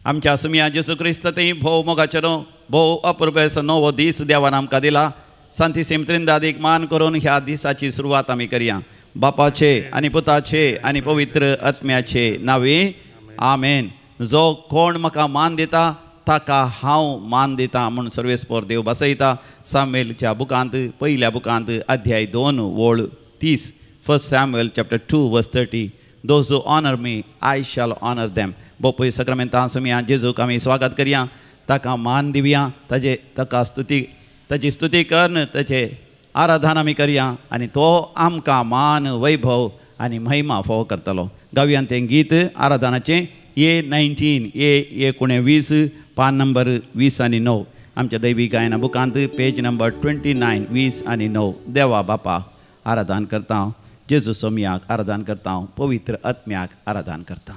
आमच्या सुमया जेजू क्रिस्त थंय भोव मोगाचेरो भोव अपुरबेचो नवो दीस देवान आमकां दिला. सांतीसीम त्रिंदादीक मान करून ह्या दिसाची सुरवात आमी करया. बापाचे आनी पुताचे आनी पवित्र आत्म्याचे नांवे आमेन. जो कोण म्हाका मान दिता ताका हांव मान दिता म्हूण सर्वेस्पर देव बसयता. सामुएलच्या बुकांत पयल्या बुकांत अध्याय 2 वळ 30, 1 Samuel chapter 2 verse 30. Those who honour me I shall honour them. बोपय सक्रामेंता Somaiya जेजूक आमी स्वागत करया, ताका मान दिवया, ताजे ताका स्तुती ताची स्तुती करून ताचे आराधन आमी करया आनी तो आमकां मान वैभव आनी महिमा फावो करतलो. गावयान तें गीत आराधनाचें A19 A19 पान नंबर 20 आनी 9 आमच्या दैवी गायना बुकांत पेज नंबर 29 20 आनी 9. देवा बापा आराधन करता, जेजू सोमयाक आराधन करता, पवित्र आत्म्याक आराधन करता.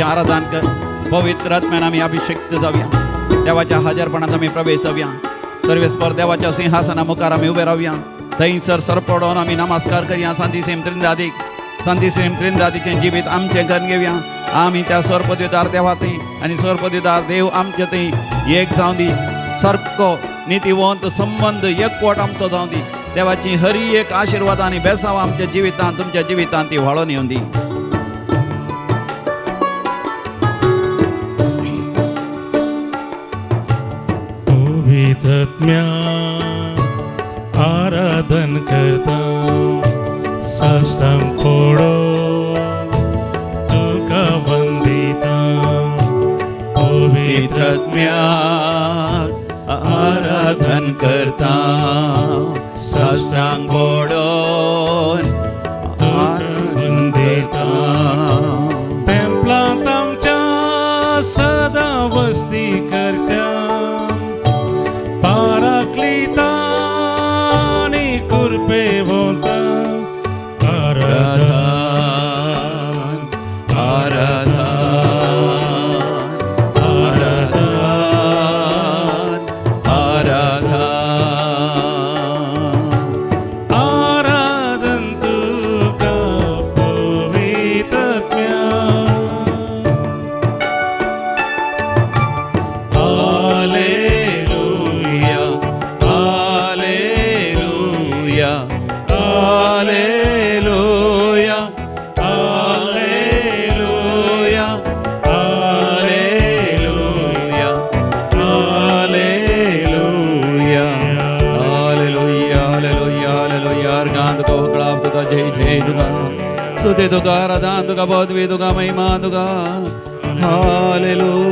आराधन कर पवित्र आत्म्यान आमी अभिषेक्त जावया, देवाच्या हजारपणात आमी प्रवेश जावया, सर्वेस्पर देवाच्या सिंहासना मुखार आमी उबे रावया, थंयसर सरपडोन आमी नमस्कार करया. सांतीसीम त्रिंदादीक सांतीसीम त्रिंदादीचें जिवीत आमचें घर घेवया. आमी त्या स्वरपदवीदार देवा थंय आनी स्वरपदवीदार देव आमचे थंय एक जावं दी, सारको नितीवंत संबंद एकवट आमचो जावं दी. देवाची हरी एक आशिर्वाद आनी बेसांव आमच्या जिवितांत तुमच्या जिवितांत ती व्हाळोन येवं दी. आराधन करता साष्टांग पडो तुका वंदिता पवित्र आत्म्याक आराधन करता साष्टांग पडोन Hallelujah, hallelujah, hallelujah, hallelujah, hallelujah, hallelujah, hallelujah. अर्गां तुका होगळाप तुका, जय जय तुका, स्तुती तुका, आराधन तुका, पदवी तुका, महिमा तुका. Hallelujah,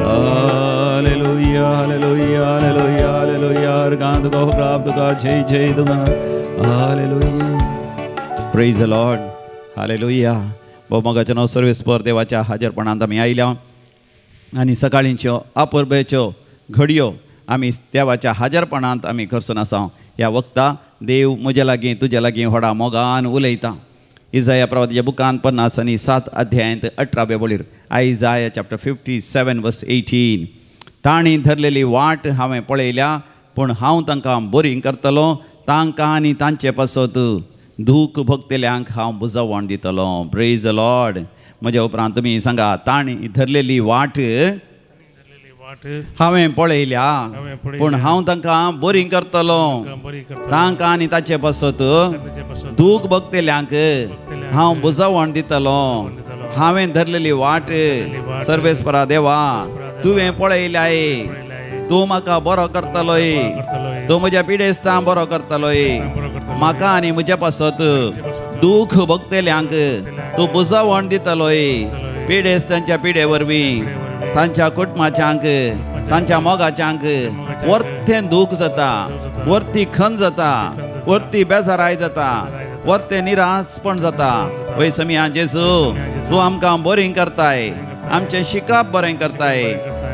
hallelujah, hallelujah, hallelujah, hallelujah. अर्गां तुका, होगळाप तुका, जय जय तुका. Hallelujah. Praise the Lord. Hallelujah. भोव नांव सर्वेस्पर. देवाच्या हाजरपणांत आमी आयल्या आनी सकाळींच्यो अपुरबेच्यो घडयो आमी देवाच्या हाजरपणांत आमी खर्चून आसा. ह्या वक्ता देव म्हज्या लागीं, तुज्या लागीं व्हडा मोगान उलयता. इजाया प्रवादाच्या बुकान 57 अध्यायांत 18व्या वळीर, Isaiah chapter 57 verse 18, तांणी धरलेली वाट हांवें पळयल्या, पूण हांव तांकां बरी करतलो. तांकां आनी तांचे पासत दूख भोगतल्यांक हांव बुजवण दितलो. Praise the Lord. म्हज्या उपरांत तुमी सांगा, तांणी धरलेली वाट धरलेली वाट हांवें पळयल्या, हांवें पळयल्या, पूण हांव तांकां बरी करतलो. तांकां बरी करतलो. तांकां आनी ताचे पासत तांचे पासत दूख भोगतल्यांक हांव बुजवण दितलो. दितलो. हांवें धरलेली वाट, वाट, सर्वेस्परा देवा, तुवें पळयल्याय. पळयल्याय. तूं म्हाका बरो करतलोय. करतलोय. तूं म्हज्या पिडेस्तां बरो करतलोय. बरो करतलो. म्हाका आनी म्हज्या पासत पासत दूख भोगतल्यांक तूं बुजवण दितलोय. पिडेस्तांच्या पिडे वरवीं तांच्या कुटुंबाच्यांक, तांच्या मोगाच्यांक वर्तें दूख जाता, वर्ती खंत जाता, वर्ती बेजाराय जाता, वर्तें निराशपण जाता. वय समिया जेजू, तूं आमकां बरी करताय. आमचें शिकप बरें करताय,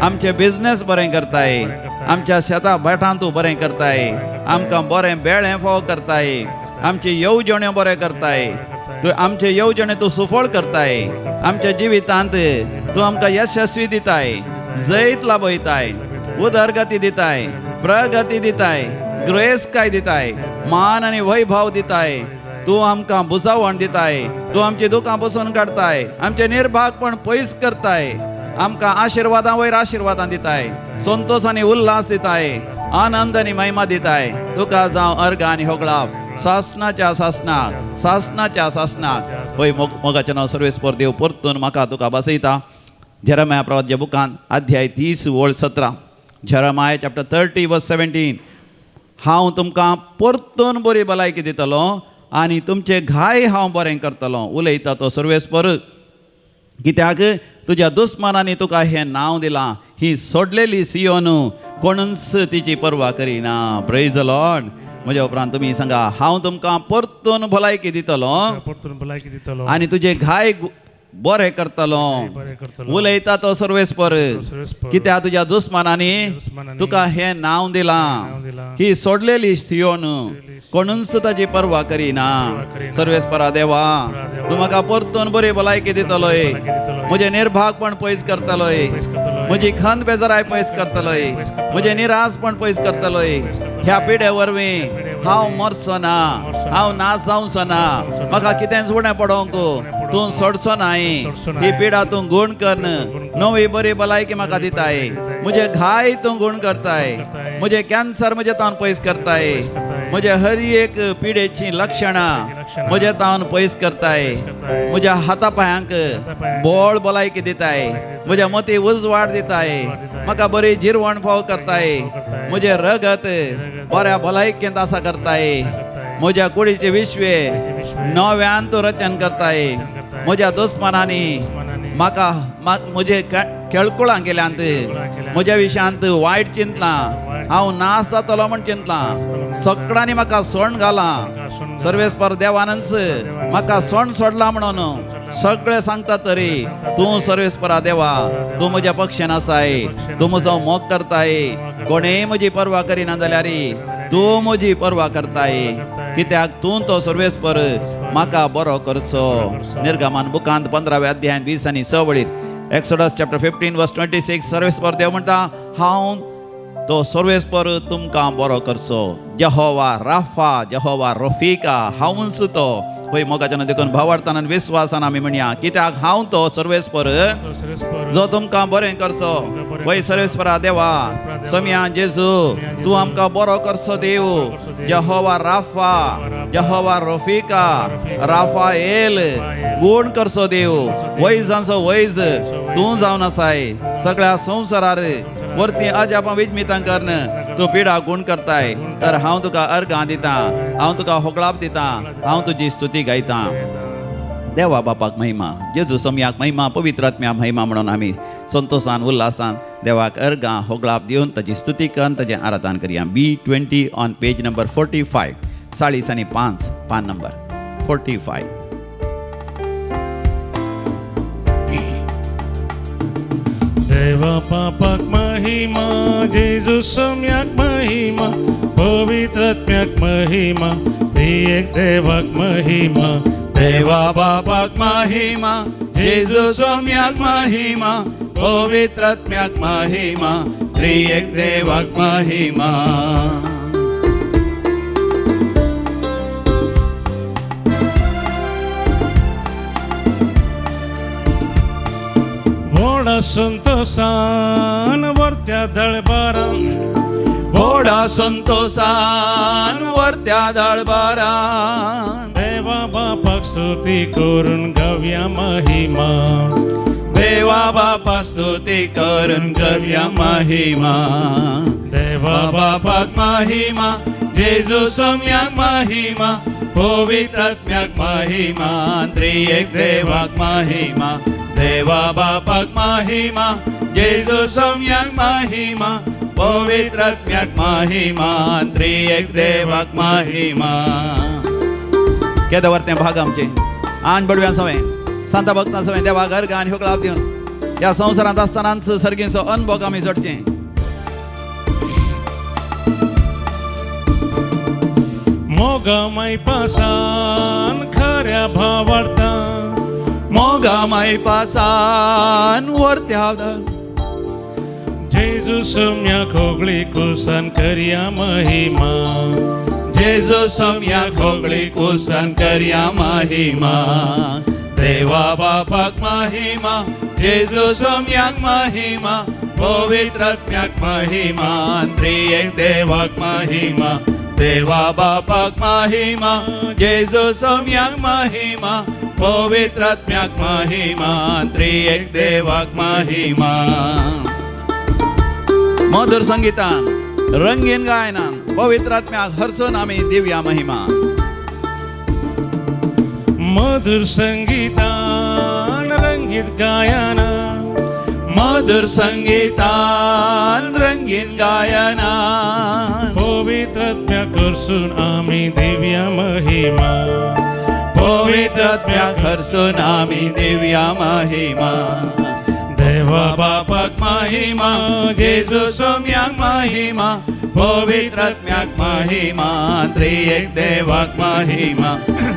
आमचें बिजनेस बरें करताय, आमच्या शेता भाटां तूं बरें करताय, आमकां बरें बेळें फोव करताय, आमची येवजण्यो बरें करताय. तूं आमचे येवजणे तूं सुफळ करताय. आमच्या जिवितांत तूं आमकां यशस्वी दिताय, जैत लाभयताय, उदरगती दिताय, प्रगती दिताय, ग्रेसकाय दिताय, मान आनी वैभव दिताय. तूं आमकां बुजावण दिताय. तूं आमची दुकां बसून काडताय, आमचें निर्भागपण पयस करताय, आमकां आशिर्वादां वयर आशिर्वादां दिताय, संतोश आनी उल्हास दिताय, आनंद आनी महिमा दिताय. तुका जावं अर्घ आनी होगळाप सासनाच्या सासनाक, सासनाच्या सासनाक. वय मोगाचें नांव सर्वेस्पर. देव परतून म्हाका तुका बसयता जेरमाया प्रवाद्य बुकान अध्याय 30 वळ 17, Jeremiah chapter 30 verse 17. हांव तुमकां परतून बरी भलायकी दितलो आनी तुमचे घाय हांव बरें करतलो, उलयता तो सर्वेस्पर. कित्याक तुज्या दुस्मानांनी तुका हें नांव दिलां, ही सोडलेली सियोन, कोणूच तिची पर्वा करिना. Praise the Lord. म्हज्या उपरांत तुमी सांगा, हांव तुमकां परतून भलायकी दितलो परतून भलायकी दितलो आनी तुजे घाय बरे करतलो, बरें करतलो, उलयता तो सर्वेस्पर. सर्वेस्पर. कित्याक तुज्या दुस्मानांनी दुस्मानांनी तुका हें नांव दिलां, नांव दिलां, ही सोडलेली सियोन, कोणूच ताची पर्वा करिना. करिना. सर्वेस्परा देवा, तूं म्हाका परतून बरी भलायकी दितलोय, भलायकी दितलोय, म्हजें निर्भागपण पयस करतलोय, पयस करतलोय, म्हजी खंत बेजाराय पयस करतलोय, म्हजें निराशपण पयस करतलोय. ह्या पिडे वरवीं हांव मरचो ना, हांव नाश जावचो ना. म्हाका कितेंच उणें पडोवंक तूं सोडचो नाय. ही पिडा तूं गूण करन नवी बरी भलायकी म्हाका दिताय. म्हजे घाय तूं गूण करताय, म्हजे कॅन्सर म्हजे तावन पयस करताय, म्हजे हर एक पिडेचीं लक्षणां म्हजे तावन पयस करताय, म्हज्या हाता पांयांक बोळ भलायकी दिताय, म्हज्या मती उजवाड दिताय, म्हाका बरी जिरवण फाव करताय, म्हजें रगत बऱ्या भलायकेंत आसा करताय, म्हज्या कुडीचे विश्वे नव्यान तूं रचन करताय. म्हज्या दुस्मानांनी म्हाका म्हजे खेळकुळां केल्यांत, म्हज्या विशयांत वायट चिंतलां, हांव नाश जातलो म्हण चिंतलां, सगळ्यांनी म्हाका सोण घालां. सर्वेस्पर देवानच म्हाका सोण सोडला म्हणून सगळे सांगता तरी तूं सर्वेस्परा देवा, तूं म्हज्या पक्षान आसाय, तूं म्हजो मोग करताय. कोणेय म्हजी पर्वा करिना जाल्यार तूं म्हजी पर्वा करताय, कित्याक तूं तो सर्वेस्पर म्हाका बरो करचो. निर्गमान बुकांत 15व्या अध्यायान 20 आनी 6 वळीत, Exodus chapter 15 verse 26, सर्वेस्पर देव म्हणटा, हांव तो सर्वेस्पर तुमकां बरो करचो. जहोवा राफा, जहोवा रफिका, हांवूच तो. वय मोगाच्यान देखून भावार्थान आनी विस्वासान आमी म्हणया, कित्याक हांव तो सर्वेस्पर तो सर्वेस्पर जो तुमकां बरें करचो. वय सर्वेस्परा देवा सोम्या जेजू तूं आमकां बरो करसो देव Jehovah Rapha Jehovah Ropheka Raphael गुण करसो देव वैजांचो वैज तूं जावन आसाय सगळ्या संवसारार वरती अजापां विजमितां करन तूं पिडा गुण करताय तर हांव तुका अर्गां दितां हांव तुका होगळाप दितां हांव तुजी स्तुती गायतां. देवा बापाक महिमा जेजू सम्याक महिमा पवित्र आत्म्या महिमा म्हणून आमी संतोशान उल्हासान देवाक अर्गां होगळाप दिवन ताजी स्तुती करून ताजें आराधन करया. B20 on page number 45 45 पान नंबर 45. देवा बापाक महिमा जेजू सम्याक महिमा पवित्र आत्म्याक महिमा एक देवाक महिमा. देवा बापाक महिमा जेजू सम्याक महिमा पवित्र आत्म्याक महिमा त्रिएक देवाक महिमा. व्हडा संतोशान वरत्या दळबारान व्हडा संतोशान वरत्या दळबारान देवा बापाक स्तुती करून गावया महिमा. देवा बापा स्तुती करून गावया महिमा. देवा बापाक महिमा जेजू सम्याक महिमा पवित्र आत्म्याक महिमा त्रिएक देवाक महिमा. देवा बापाक महिमा जेजू सम्याक महिमा पवित्र आत्म्याक महिमा त्रिएक देवाक महिमा. केदो वरतें भाग आमचें आन बडव्यां सवें सांता भक्तां सवें देवा घर आनी होगळाप दिवन ह्या संवसारांत आसतनाच सर्गींचो अनभोग आमी जोडचें. मोगा मायपासान खऱ्या भावार्थान मोगा मायपासान वरत्या जेजू सम्या खोगळी कुसान करया महिमा. जेजू सम्या खोगळी कुसान करया महिमा. देवा बापाक महिमा जेजू सम्याक महिमा पवित्र आत्म्याक महिमा त्रिएक देवाक महिमा. देवा बापाक महिमा जेजू सम्याक महिमा पवित्र आत्म्याक महिमा त्रिएक देवाक महिमा. मधुर संगीतान रंगीन गायनान पवित्र आत्म्याक हर्सून आमी दिव्या महिमा. मधुर संगीतान रंगीत गायनान मधुर संगीतान रंगीन गायनान पवित्र आत्म्याक हर्सून आमी दिव्या महिमा. पवित्र आत्म्याक हर्सून आमी दिव्या महिमा. देवा बापाक महिमा जेजू सम्याक महिमा पवित्र आत्म्याक महिमा त्रिएक देवाक महिमा.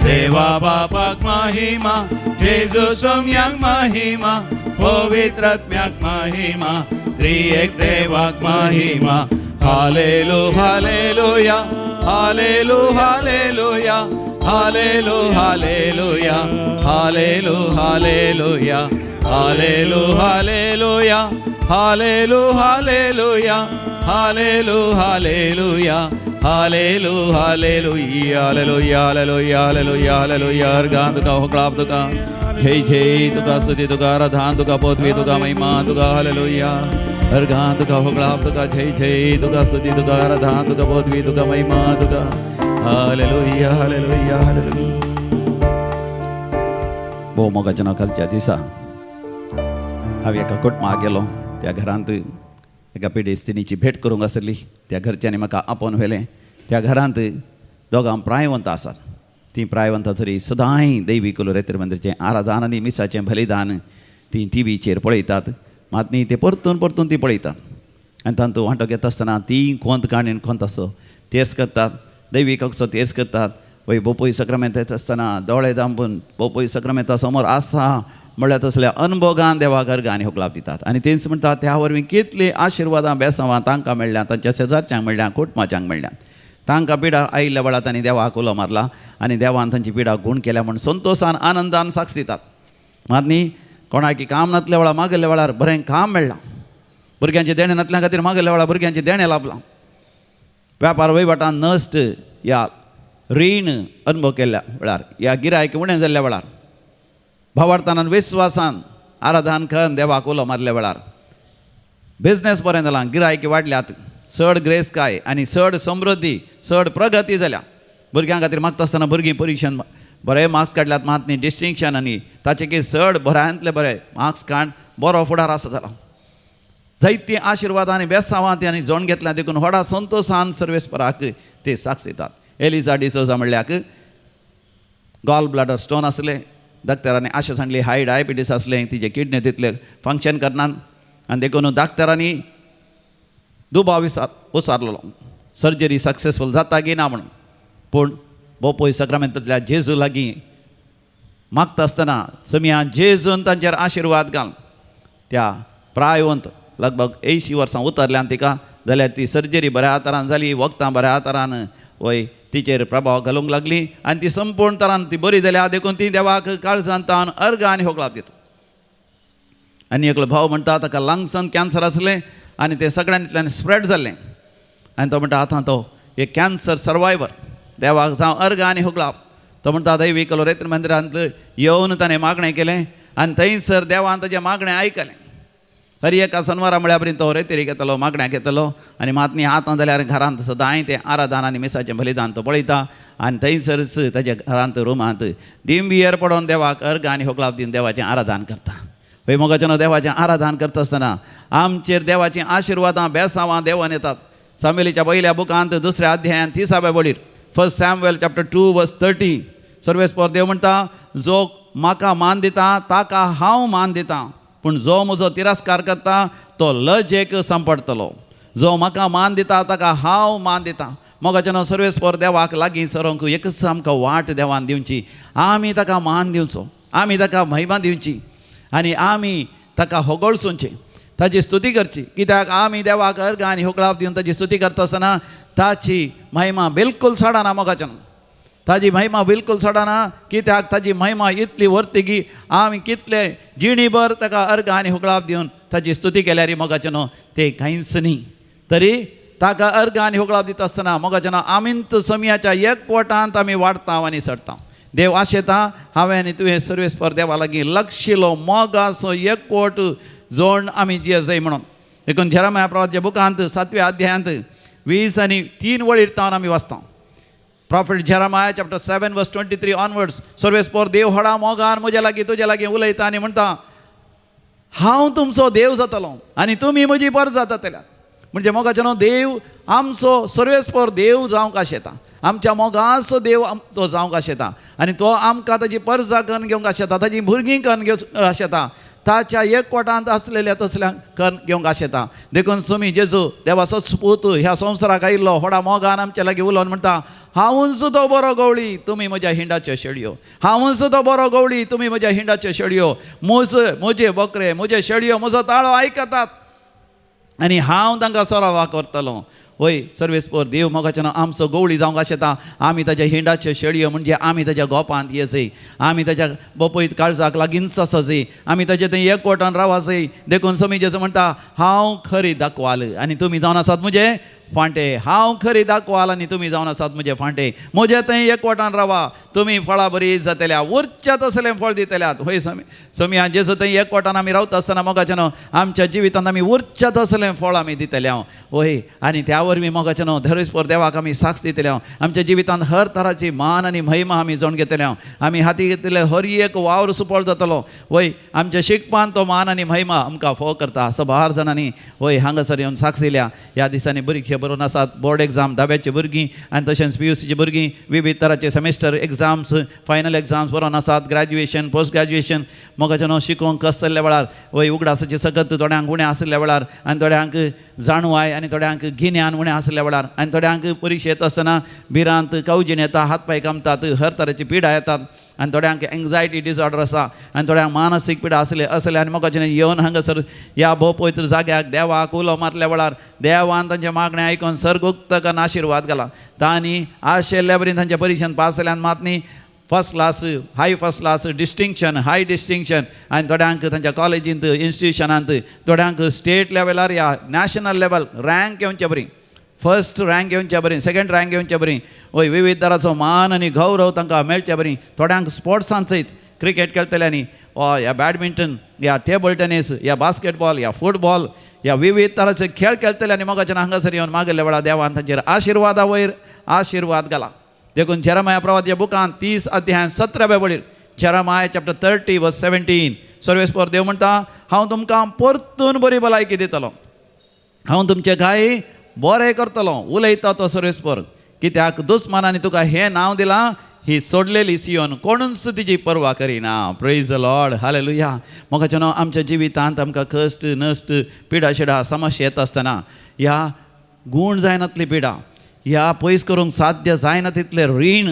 देवा बापाक महिमा जेजू सम्याक महिमा पवित्र आत्म्याक महिमा त्रिएक देवाक महिमा. हालेलू हालेलुया हालेलू हालेलुया हालेलू हालेलुया हालेलू हालेलुया हालेलू हालेलुया हालेलू हालेलुया हालेलू हालेलुया हालेलू hallelujah hallelujah hallelujah hallelujah hallelujah. अर्गां तुका होकळाप तुका जय जय तुका स्तुती तुका आराधन तुका पोतवी तुका महिमा तुका हालेलुया. अर्गां तुका होकळाप तुका जय जय तुका स्तुती तुका आराधन तुका पोतवी तुका महिमा तुका हालेलुया हालेलुया हालेलुया. भोव मोगाच्या नांव खालच्या दिसा हांव एका कुटुंबाक गेलो. त्या घरांत एका पिडेस्तिनीची भेट करूंक आसली. त्या घरच्यांनी म्हाका आपोवन व्हेलें. त्या घरांत दोगां प्रायवंत आसात. तीं प्रायवंत तरी सदांय दैवी कुलोरेत्र मंदिरचें आराधन आनी मिसाचें बलिदान तीं टिवीचेर पळयतात. मात न्ही ते परतून परतून तीं पळयतात आनी तांतूं वांटो घेता आसतना तीं कोंत काणयेन कोंत आसो तेर्स करतात, दैवीक असो तेर्स करतात. वय बोपोय सक्रामेंत येता आसतना दोळे दांबून बोपोय सक्रामेंता समोर आसा म्हणल्यार तसल्या अनभोगान देवाक अर्गां आनी होगलाप दितात. आनी तेंच म्हणटा त्या वरवीं कितलीं आशिर्वादां बेसांवां तांकां मेळ्ळ्या, तांच्या शेजारच्यांक मेळ्ळ्या, कुटुंबाच्यांक मेळ्ळ्या. तांकां पिडा आयिल्ल्या वेळार तांणी देवाक उलो मारला आनी देवान तांची पिडा गूण केल्या म्हूण संतोशान आनंदान साक्ष दितात. मात न्ही कोणाकी काम नासल्या वेळार मागिल्ल्या वेळार बरें काम मेळ्ळां भुरग्यांचें देणें नातल्या खातीर मागल्या वेळार भुरग्यांचें देणें लाभलां. व्यापार वहिवाटान नश्ट या रीण अनुभव केल्ल्या वेळार या गिरायक उणें जाल्ल्या वेळार भावार्थान विस्वासान आराधन करून देवाक उलो मारल्या वेळार बिजनेस बरें जालां, गिरायकी वाडल्यात, चड ग्रेसकाय आनी चड समृद्धी चड प्रगती जाल्या. भुरग्यां खातीर मागता आसतना भुरगीं परिक्षेन बरे मार्क्स काडल्यात मात न्ही डिस्टिंक्शन आनी ताचे की चड बऱ्यांतले बरे मार्क्स काड बरो फुडार आसा जाला. जायतीं आशिर्वाद आनी बेसांवां ती आनी जोण घेतल्या देखून व्हडा संतोशान सर्वेस्पराक ते साक्ष दितात. एलिजा डिसोजा म्हणल्याक गॉल ब्लॅडर स्टोन आसले, डाक्टरांनी आशा सांगली हाय डायबिटीस आसलें, तिजे किडनी तितले फंक्शन करनात आनी देखून डाक्टरांनी दुबाव विचारलेलो सर्जरी सक्सेसफूल जाता की ना म्हणून. पूण बोपोय सक्रामेंतांतल्या जेजू लागीं मागता आसतना समिया जेजून तांचेर आशिर्वाद घाल त्या प्रायवंत लगभग 80 वर्सां उतरल्यान तिका जाल्यार ती सर्जरी बऱ्या तरान जाली, वखदां बऱ्या तरान वय तिचेर प्रभाव घालूंक लागली आनी ती संपूर्ण तरान ती बरी जाल्या. देखून ती देवाक काळजान तावन अर्घ आनी होगळाप दिता. आनी एकलो भाव म्हणटा ताका लंग्सान कॅन्सर आसलें आनी तें सगळ्यांतल्यान स्प्रेड जाल्लें आनी तो म्हणटा आतां तो एक कॅन्सर सर्वायवर, देवाक जावं अर्घ आनी होगळाप. तो म्हणटा दैवी कलोरेत्र मंदिरांत येवन ताणें मागणें केलें आनी थंयसर देवान ताजें मागणें आयकलें. हर एका सनवारा म्हळ्या पर्यंत तो रेतेरीक येतलो, मागण्याक येतलो आनी मातनी आतां जाल्यार घरांत सदांय तें आराधन आनी मिसाचें बलिदान तो पळयता आनी थंयसरच ताज्या घरांत रुमांत दिंबियर पडोन देवाक अर्घ आनी होगळाप दिवन देवाचें आराधन करता. हय मोगाच्यानो, देवाचें आराधन करता आसतना आमचेर देवाचीं आशिर्वादां बेसांवां देवान येतात. सामेलीच्या पयल्या बुकांत दुसऱ्या अध्यायान 30व्या वळीर 1 Samuel chapter 2 verse 30 सर्वेस्पर देव म्हणटा जो म्हाका मान दिता ताका हांव मान दिता, पूण जो म्हजो तिरस्कार करता तो लजेक सांपडटलो. जो म्हाका मान दिता ताका हांव मान दिता. मोगाच्यानो, सर्वेस्पर देवाक लागीं सरोंक एकच आमकां वाट देवान दिवची, आमी ताका मान दिवचो, आमी ताका महिमा दिवची आनी आमी ताका होगळसुचें, ताजी स्तुती करची. कित्याक आमी देवाक अर्घ आनी होगळाप दिवन ताजी स्तुती करता आसतना ताची महिमा बिलकुल सोडना. मोगाच्यानो, ताजी महिमा बिलकुल सोडना, कित्याक ताजी महिमा इतली व्हरती की आमी कितले जिणीभर ताका अर्घ आनी होगळाप दिवन ताजी स्तुती केल्यार मोगाच्यानो ते कांयच न्ही. तरी ताका अर्घ आनी होगळाप दिता आसतना मोगाच्यानो आमींत समयाच्या एक पोटांत आमी वाडता आनी चडता. देव आशेता हांवें आनी तुवें सर्वेस्पर देवा लागीं लक्षिलो मोगाचो एकवट जोड आमी जिये म्हणून. देखून जेरेमाया प्रवाच्या बुकांत 7व्या अध्यायांत 20 आनी 3 वळीर तावन आमी वाचता. Prophet Jeremiah chapter 7 verse 23 onwards सर्वेस्पर देव व्हडा मोगान म्हज्या लागीं तुज्या लागीं उलयता आनी म्हणटा हांव तुमचो देव जातलो आनी तुमी म्हजी परजा जातल्या. म्हणजे मोगाच्यानो, देव आमचो सर्वेस्पर देव जावंक आशेता, आमच्या मोगाचो देव आमचो जावंक आशेता आनी तो आमकां ताजी परजा करून घेवंक आशेता, ताजी भुरगीं करून घेवंक आशेता, ताच्या एकवटांत आसलेल्या तसल्यांक करून घेवंक आशेता. देखून सुमी जेजू देवाचोच पूत ह्या संवसाराक आयिल्लो व्हडा मोगान आमच्या लागीं उलोवन म्हणटा हांवूच तो बरो गवळी, तुमी म्हज्या हिंडाच्यो शेळयो. हांवूच तो बरो गवळी, तुमी म्हज्या हिंडाच्यो शेळयो. म्हजे बकरे म्हजे शेळयो म्हजो ताळो आयकतात आनी हांव तांकां सरावा करतलो. वय सर्वेस्पर देव मोगाच्यानो आमचो गवळी जावंक आशेता. आमी ताज्या हिंडाच्यो शेळयो म्हणजे आमी ताज्या गोपांत येजय, आमी ताज्या बपयत काळजाक लागींच आसजय, आमी ताजे थंय एकवटान रावाजय. देखून समी जेजू म्हणटा हांव खरी दाखवाल आनी तुमी जावन आसात म्हजे फांटे. हांव खरी दाखवाल आनी तुमी जावन आसात म्हजे फांटे. म्हजे थंय एकवटान रावा, तुमी फळां बरी जातल्या, उरच्या तसलें फळ दितल्यात. हय समी समी जेजू थंय एकवटान आमी रावता आसतना मोगाच्यानो आमच्या जिवितांत आमी उरच्या तसलें फळ आमी दितले हांव. वय आनी त्या वरवीं मोगाच्यानो धर्मेस्पर देवाक आमी साक्ष दितले हांव. आमच्या जिवितांत हर तराची मान आनी महिमा आमी जोड घेतले हांव. आमी हाती घेतले हर एक वावर सुफळ जातलो. वय आमच्या शिकपान तो मान आनी महिमा आमकां फोव करता. सबार जाणांनी वय हांगासर येवन साक्ष दिल्या. ह्या दिसांनी बरी बरोवन आसात बोर्ड एग्जाम धाव्याची भुरगीं आनी तशेंच PUCची भुरगीं विविध तराचे सेमिस्टर एग्जाम्स फायनल एग्जाम्स बरोवन आसात. ग्रॅज्युएशन पोस्ट ग्रॅज्युएशन मोगाच्यानो शिकोवंक आसतल्या वेळार वय उगडासाचे सकत थोड्यांक उणें आशिल्ल्या वेळार आनी थोड्यांक जाणवाय आनी थोड्यांक गिन्यान उणें आशिल्ल्या वेळार आनी थोड्यांक परिक्षा येता आसतना भिरांत कावजीण येता, हात पांय कामतात, हर तरेची पिडा येतात आनी थोड्यांक एंग्जायटी डिसऑर्डर आसा आनी थोड्यांक मानसीक पिडा आसले असले आनी मोगाच्यान येवन हांगासर ह्या भोव पवित्र जाग्याक देवाक उलो मारल्या वेळार देवान तांचें मागणें आयकून सर्गुक्त करून आशिर्वाद घाला. तांणी आशिल्ल्या बरी तांच्या परिक्षेन पास जाल्यान मात न्ही First class, high first class, distinction, high distinction आनी थोड्यांक तांच्या कॉलेजींत, इन्स्टिट्युशनांत, थोड्यांक स्टेट लेवलार या नॅशनल लेवल रँक येवचे बरी, फर्स्ट रँक येवचे बरी, सेकंड रँक येवचे बरी, वय विविध तराचो मान आनी गौरव तांकां मेळचे बरी. थोड्यांक स्पोर्ट्सांत सयत क्रिकेट खेळटल्यांनी वा ह्या बॅडमिंटन, या टेबल टेनीस, या बास्केटबॉल, या फुटबॉल, या विविध तराचे खेळ खेळटल्यांनी मोगाच्यान हांगासर येवन मागल्या वेळा देवान तांचेर आशिर्वादा वयर आशिर्वाद घाला. देखून जेरमाया प्रवाद्या बुकान 30 अध्याय 17व्या वळीर, जेरमाया चॅप्टर 30 वर्स 17, सर्वेस्पर देव म्हणटा, हांव तुमकां परतून बरी भलायकी दितलो, हांव तुमचे घाय बरें करतलो. उलयता तो सर्वेस्पर, कित्याक दुस्मानांनी तुका हें नांव दिलां, ही सोडलेली सियोन कोणूच तिजी पर्वा करिना. Praise the Lord, hallelujah. मोगाचें न्हू, आमच्या जिवितांत आमकां कश्ट नश्ट पिडा शिडा समस्या येता आसतना, ह्या गूण जायनातली पिडा, ह्या पयस करूंक साध्य जायना तितलें रीण,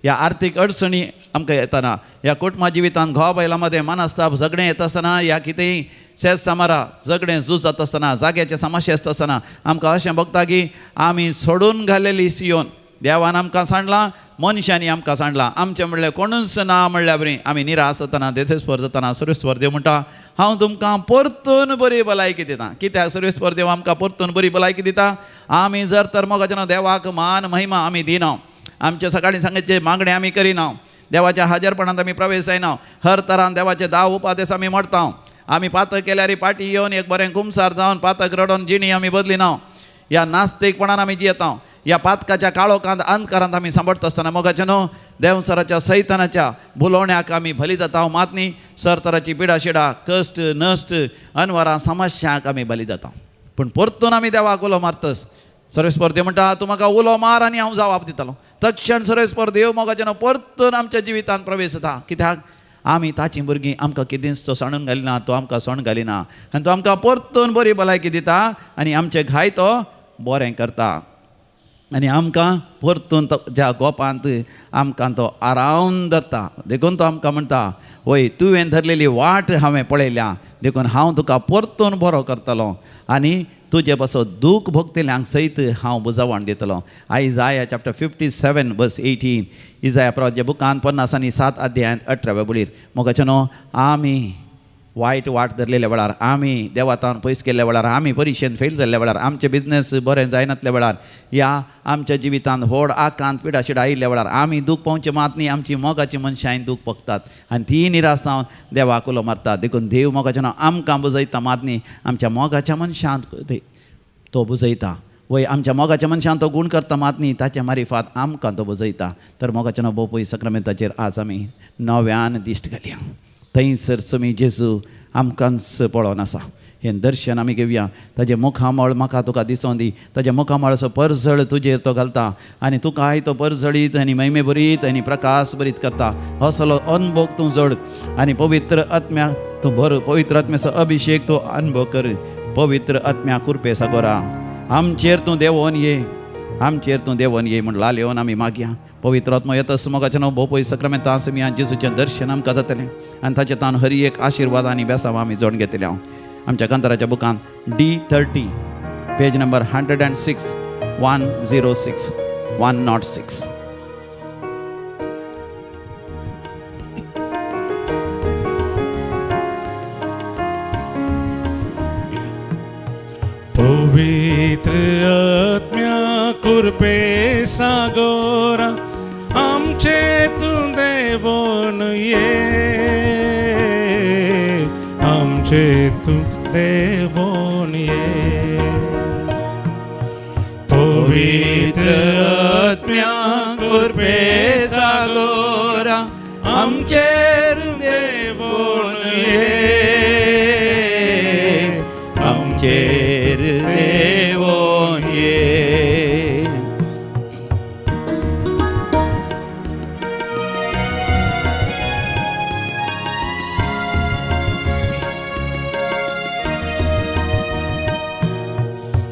ह्या आर्थीक अडचणी आमकां येतना, ह्या कुटुंबा जिवितांत घोव बायलां मदें मनस्ताप झगडें येता आसतना, ह्या कितेंय शेत सामारा झगडें झूज जाता आसतना, जाग्याचे समस्या आसता आसतना आमकां अशें भोगता की आमी सोडून घालेली सियोन देवान आमकां सांडलां, मनशांनी आमकां सांडलां, आमचें म्हणल्यार कोणूच ना म्हणल्यार बरी आमी निराश जातना, देसेस्पर जातना सर्वेस्पर देव म्हणटा, हांव तुमकां परतून बरी भलायकी दिता. कित्याक सर्वेस्पर देव आमकां परतून बरी भलायकी दिता? आमी जर तर मोगाच्या देवाक मान महिमा आमी दिना, आमचे सकाळीं सांगचे मागणें आमी करिना, देवाच्या हाजरपणांत आमी प्रवेश जायना, हर तरान देवाचे दाव उपादेस आमी मोडता, आमी पातक केल्यार पाटी येवन एक बरें कुमसार जावन पातक रडोवन जिणी आमी बदलिना, ह्या नास्तिकपणान आमी जियेता, ह्या पातकाच्या काळोखांत अंधकारांत आमी सांबाळटा आसतना मोगाचें न्हू देवसराच्या सैतानाच्या भुलोवण्याक आमी बली जाता. मात न्ही सरतराची पिडा शिडा कश्ट नश्ट अनवरां समस्यांक आमी बली जाता. पूण परतून आमी देवाक उलो मारतस सर्वेस्पर देव म्हणटा, तूं म्हाका उलो मार आनी हांव जवाब दितलो. तक्षण सर्वेस्पर देव मोगाचें न्हू परतून आमच्या जिवितांत प्रवेश जाता. कित्याक आमी ताचीं भुरगीं, आमकां कितेंच तो सांडून घालिना, तो आमकां सोंड घालिना आनी तो आमकां परतून बरी भलायकी दिता आनी आमचे घाय तो बरें करता आनी आमकां परतून ज्या गोपांत आमकां तो आरावन धरता. देखून तो आमकां म्हणटा, वय तुवें धरलेली वाट हांवें पळयल्या, देखून हांव तुका परतून बरो करतलो आनी तुजे पासत दूख भोगतल्यांक सयत हांव बुजावण दितलो. आयजाया चॅप्टर 57 वर्स 18, इजाया प्रवाद्या बुकान 57 अध्यायांत 18व्या बळीर. मोगाचें न्हू, आमी वायट वाट धरलेल्या वेळार, आमी देवातान पयस केल्ल्या वेळार, आमी परिक्षेन फेल जाल्ल्या वेळार, आमचें बिजनेस बरें जायनातल्या वेळार, ह्या आमच्या जिवितांत व्हड आकांत पिडा शिडा आयिल्ल्या वेळार आमी दूख पावचें मात न्ही, आमची मोगाची मनशां दूख भोगतात आनी ती निराश जावन देवाक उलो मारतात. देखून देव मोगाचें नांव आमकां बुजयता मात न्ही, आमच्या मोगाच्या मनशांत तो बुजयता. वय आमच्या मोगाच्या मनशान तो गूण करता मात न्ही, ताच्या मारिफात आमकां तो बुजयता. तर मोगाचें नांव बोपय सक्रामेंताचेर आज आमी नव्यान दिश्ट घालया. थंयसर समी जेजू आमकांच पळोवन आसा. हें दर्शन आमी घेवया. ताजें मुखामळ म्हाका तुका दिसोन दी, ताजें मुखामळ असो परजळ तुजेर तो घालता आनी तुकाय तो परजळीत आनी महिमे भरीत आनी प्रकाश भरीत करता. असलो अनभोग तूं जोड आनी पवित्र आत्म्या तूं भर, पवित्र आत्म्याचो अभिशेक तूं अनभोग कर. पवित्र आत्म्या कृपे सागोरा आमचेर तूं देवोन ये, आमचेर तूं देवोन ये म्हण लाल येवन आमी मागया. पवित्र आत्मा येतस मोगाचें नांव भोपय सक्रामेंतां आमी जेजूचें दर्शन आमकां जातलें आनी ताचे तान हरी एक आशिर्वाद आनी बेसांव आमी जोडून घेतले. हांव आमच्या कांताराच्या बुकान D30 page number 106 106 106. पवित्र आत्म्या कृपे सागोरा आमचे तूं देवोन ये, आमचे तूं देवोन ये. पवित्र आत्म्या कृपे सागोरा आमचे देवोन ये, आमचे देवोन ये.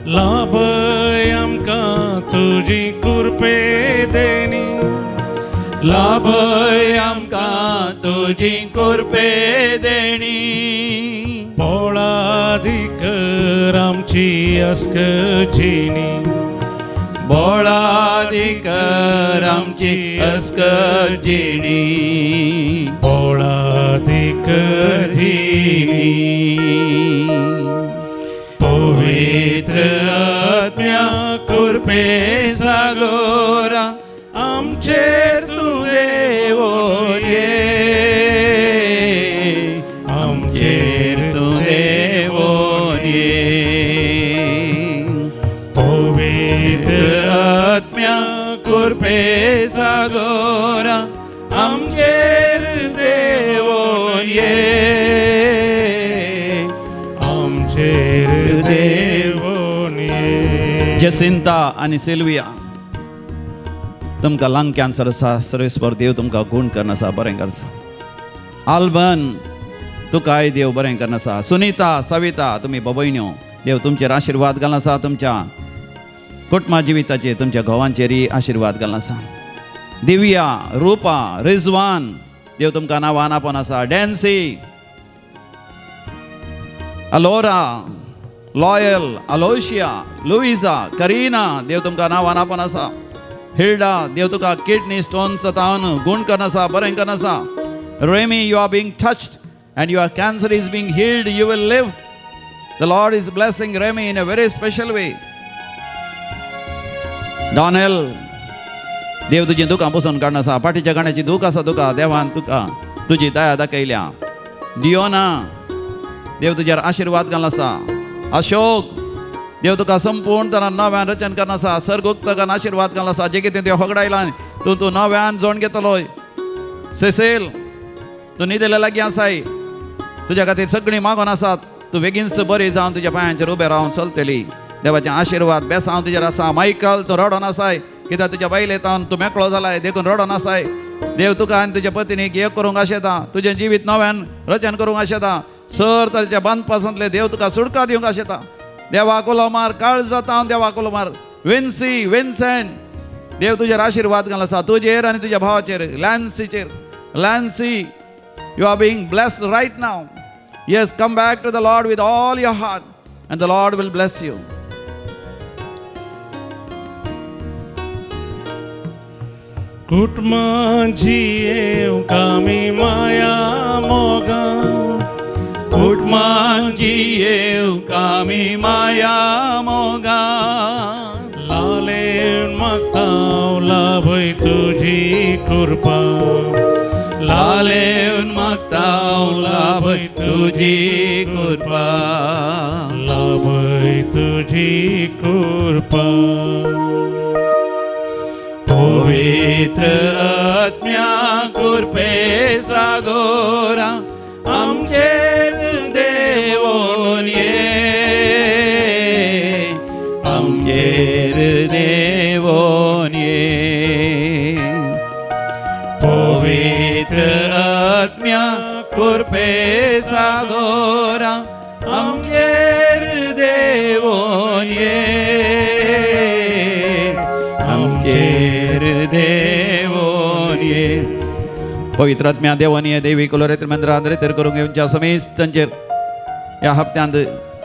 लाभय आमकां तुजी कृपे देणी, लाभय आमकां तुजी कृपे देणी. पोळाधिकर आमची अस्क जिणी, बोळादीकर आमची अस्कत जिणी, बोळादीकर जिणी. पवित्र आत्म्या कृपे सागोरा आमचेर तूं देवोन ये, आमचेर तूं देवोन ये. पवित्र आत्म्या कृपे सागोरा आमचेर देवोन ये, आमचेर देवोन ये. जसिंता आनी सिल्विया, तुमकां लंग कॅन्सर आसा, सर्वेस्पर देव तुमकां गूण करून आसा, बरें करसा. आल्बन, तुकाय देव बरें करून आसा. सुनीता, सविता, तुमी बबयण्यो, देव तुमचेर आशिर्वाद घालून आसा. तुमच्या कुटुंबा जिविताचेर, तुमच्या घोवांचेरय आशिर्वाद घालून आसा. दिव्या, रुपा, रिजवान, देव तुमकां नांवान आपोवन आसा. डॅन्सी, अलोरा, लॉयल, अलोशिया, लुईजा, करीना, देव तुमकां नांवान आपोवन आसा. हिल्डा, देव तुका किडनी स्टोन सतावन गूण करून आसा, बरें करून आसा. Remy, you are being touched and your cancer is being healed. You will live. The Lord is blessing Remy in a very special way. Donnell, देव तुजी दुकां पुसून काडून आसा. पाठीच्या गाण्याची दूख आसा तुका, देवान तुका तुजी दया दाखयल्या. डियोना, देव तुजेर आशिर्वाद घालून आसा. अशोक, देव तुका संपूर्ण तरान नव्यान रचन करून आसा. सर्गुक्तकान आशिर्वाद घालून आसा. जे कितें तुवें होगडायलां तूं तूं नव्यान जोड घेतलो. सेसेल, तूं न्हिदेले लागीं आसाय, तुज्या खातीर सगळीं मागोन आसात. तूं बेगीनच बरी जावन तुज्या पांयांचेर उबें रावन चलतली. देवाचे आशिर्वाद बेसांव तुजेर आसा. मायकल, तूं रडोन आसाय कित्याक तुज्या बायले तावन तूं मेकळो जालाय, देखून रडोन आसाय. देव तुका आनी तुज्या पत्नीक एक करूंक आशेता, तुजें जिवीत नव्यान रचन करूंक आशेता. सर ताच्या बांदपासांतले देव तुका सुटका दिवंक आशेता. देवाक उलो मार, काळ जाता देवाक उलो मार. विन्सी, विन्सेंट, देव तुजेर आशिर्वाद घाल आसा, तुजेर आनी तुज्या भावाचेर. लॅन्सीचेर, Lancy, you are being blessed right now. Yes, come back to the Lord with all your heart and the Lord will bless you. कुटुंबांची कामी माया मोगा, कुटुंबांची येव कामी माया मोगा, लालेन मागताव लाभय तुजी कृपा, लालेवन मागताव लाभय तुजी कृपा, लाभय तुजी कृपा. पवित्र आत्म्या कृपे सागोरा आमचेर देवोन ये, आमचेर देवोन ये. पवित्र आत्म्या कृपे सागोरा आमचेर देवोन ये, आमचेर देवोन ये. पवित्र आत्म्या देवान ये देवी कुलोरेत्र मंदिरांत रेतर करूंक येवच्या समेस्तांचेर ह्या हप्त्यांत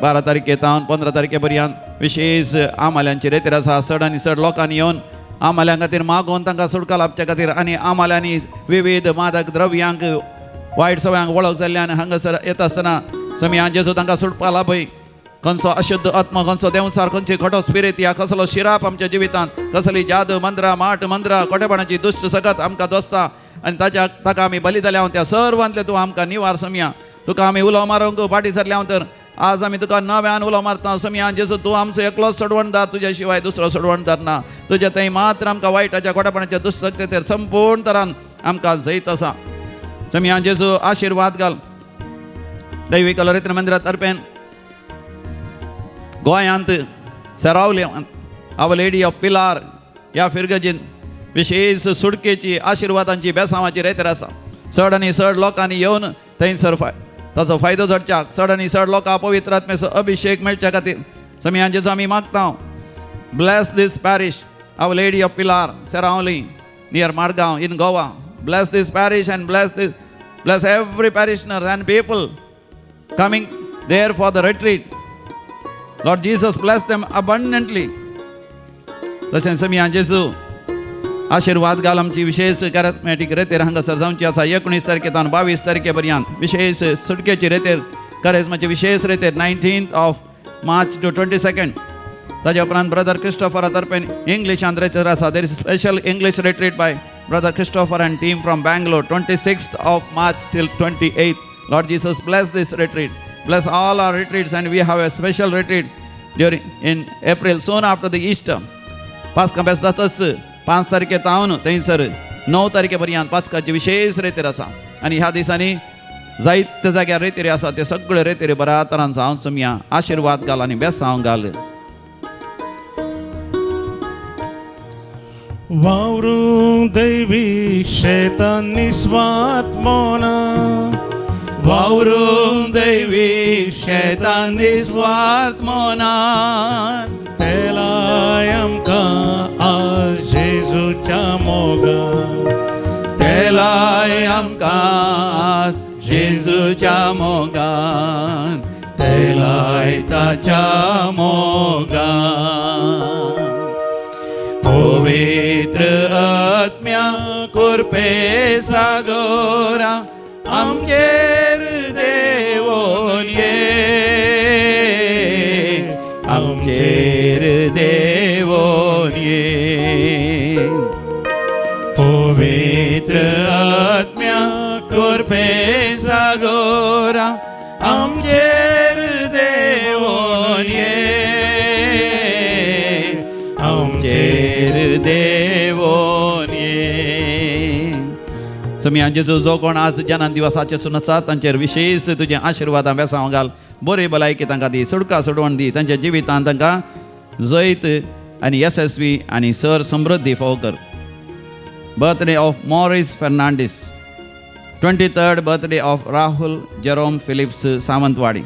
12 तारखे तावन 15 तारखे पर्यंत विशेष आमाल्यांची रेतर आसा. चड आनी चड लोकांनी येवन आमाल्यां खातीर मागोवन तांकां सुटका लाभच्या खातीर आनी आमाल्यांनी विविध मादक द्रव्यांक वायट सवयांक वळख जाल्ल्यान हांगासर येता आसतना समयान जेजू तांकां सुटपा लाभय. खंयचो अशुद्ध आत्मा, खंयचो देंवसार, खंयची खोटो स्पिरीत या कसलो शिराप आमच्या जिवितांत, कसली जादू मंत्रां, माट मंत्रां, खोटेपणाची दुश्ट सकत आमकां दोसता आनी ताच्या ताका आमी बली जाल्या त्या सर्वांतले तूं आमकां निवार समया. तुका आमी उलो मारूंक फाटीं सरल्या तर आज आमी तुका नव्यान उलो मारता समया. जेजू तूं आमचो एकलोच सोडवणदार, तुज्या शिवाय दुसरो सोडवणदार ना. तुज्या थंय मात्र आमकां वायटाच्या खोटेपणाच्या दुश्ट शक्तीचेर संपूर्ण तरान आमकां जैत आसा. समया जेजू आशिर्वाद घाल. दैवी कलरेत्र मंदिरात अर्पेन गोंयांत सरावले our lady of Pilar ह्या फिरगजीन विशेष सुटकेची आशिर्वादांची बेसांवाची रेतर आसा. चड आनी चड लोकांनी येवन थंयसर ताचो फायदो जोडच्याक, चड आनी चड लोकां पवित्र आत्म्याचो अभिशेक मेळच्या खातीर समयान जेजू आमी मागता. Bless this parish, our lady of Pilar, Seraulim, near Margao in Goa. Bless this parish and bless every parishioner and people coming there for the retreat. Lord Jesus, bless them abundantly. तशेंच समिया जेजू आशिर्वाद घाल. आमची विशेष कॅरिस्मॅटीक रेतेर हांगासर जावची आसा 19 तारखे तावन 22 तारखे पर्यंत. विशेष सुटकेची रेतेर, करेजमाची विशेष रेतेर, 19th of March to 22nd. ताज्या उपरांत ब्रदर क्रिस्टोफरा तर्फेन इंग्लिशांत रेतेर आसा. There is special English retreat by Brother Christopher and team from Bangalore, 26th of March till 28th. Lord Jesus, bless this retreat, bless all our retreats, and we have a special retreat during in April, soon after the Easter. पास्का बेसतातच 5 तारखे तावन थंयसर 9 तारखे पर्यंत पास्काची विशेष रेतेर आसा. आनी ह्या दिसांनी जायते जाग्यार रेतेरी आसा, ते सगळे रेतेरी बऱ्या तरान जावन समया आशिर्वाद घाल आनी बेसांव घाल. वावरूंक दैवीक शेतान निस्वार्थ मोना. वावरूंक दैवीक शेतान निस्वार्थ मोनान. तेलाय आमकां आज जेजूच्या मोगान. तेलाय आमकां आज जेजूच्या मोगान, तेलाय ताच्या मोगान. पवित्र आत्म्या कुरपे सागोरा आमचेर देवोन ये, आमचेर देवोन ये. पवित्र आत्म्या कुरपे सागोरा आमचेर देवोन ये, आमचेर देवोन ये. समिया जेजू, जो कोण आज जनान दिवसाचे सून आसा तांचेर विशेष तुजें आशिर्वादां बेसांव घाल. बरी भलायकी तांकां दी, सुटका सोडवण दी. तांच्या जिवितांत तांकां जैत आनी येसस्वी आनी सर समृद्धी फावो कर. Birthday of Morris Fernandes, 23rd birthday of Rahul Jerome Phillips, Sawantwadi,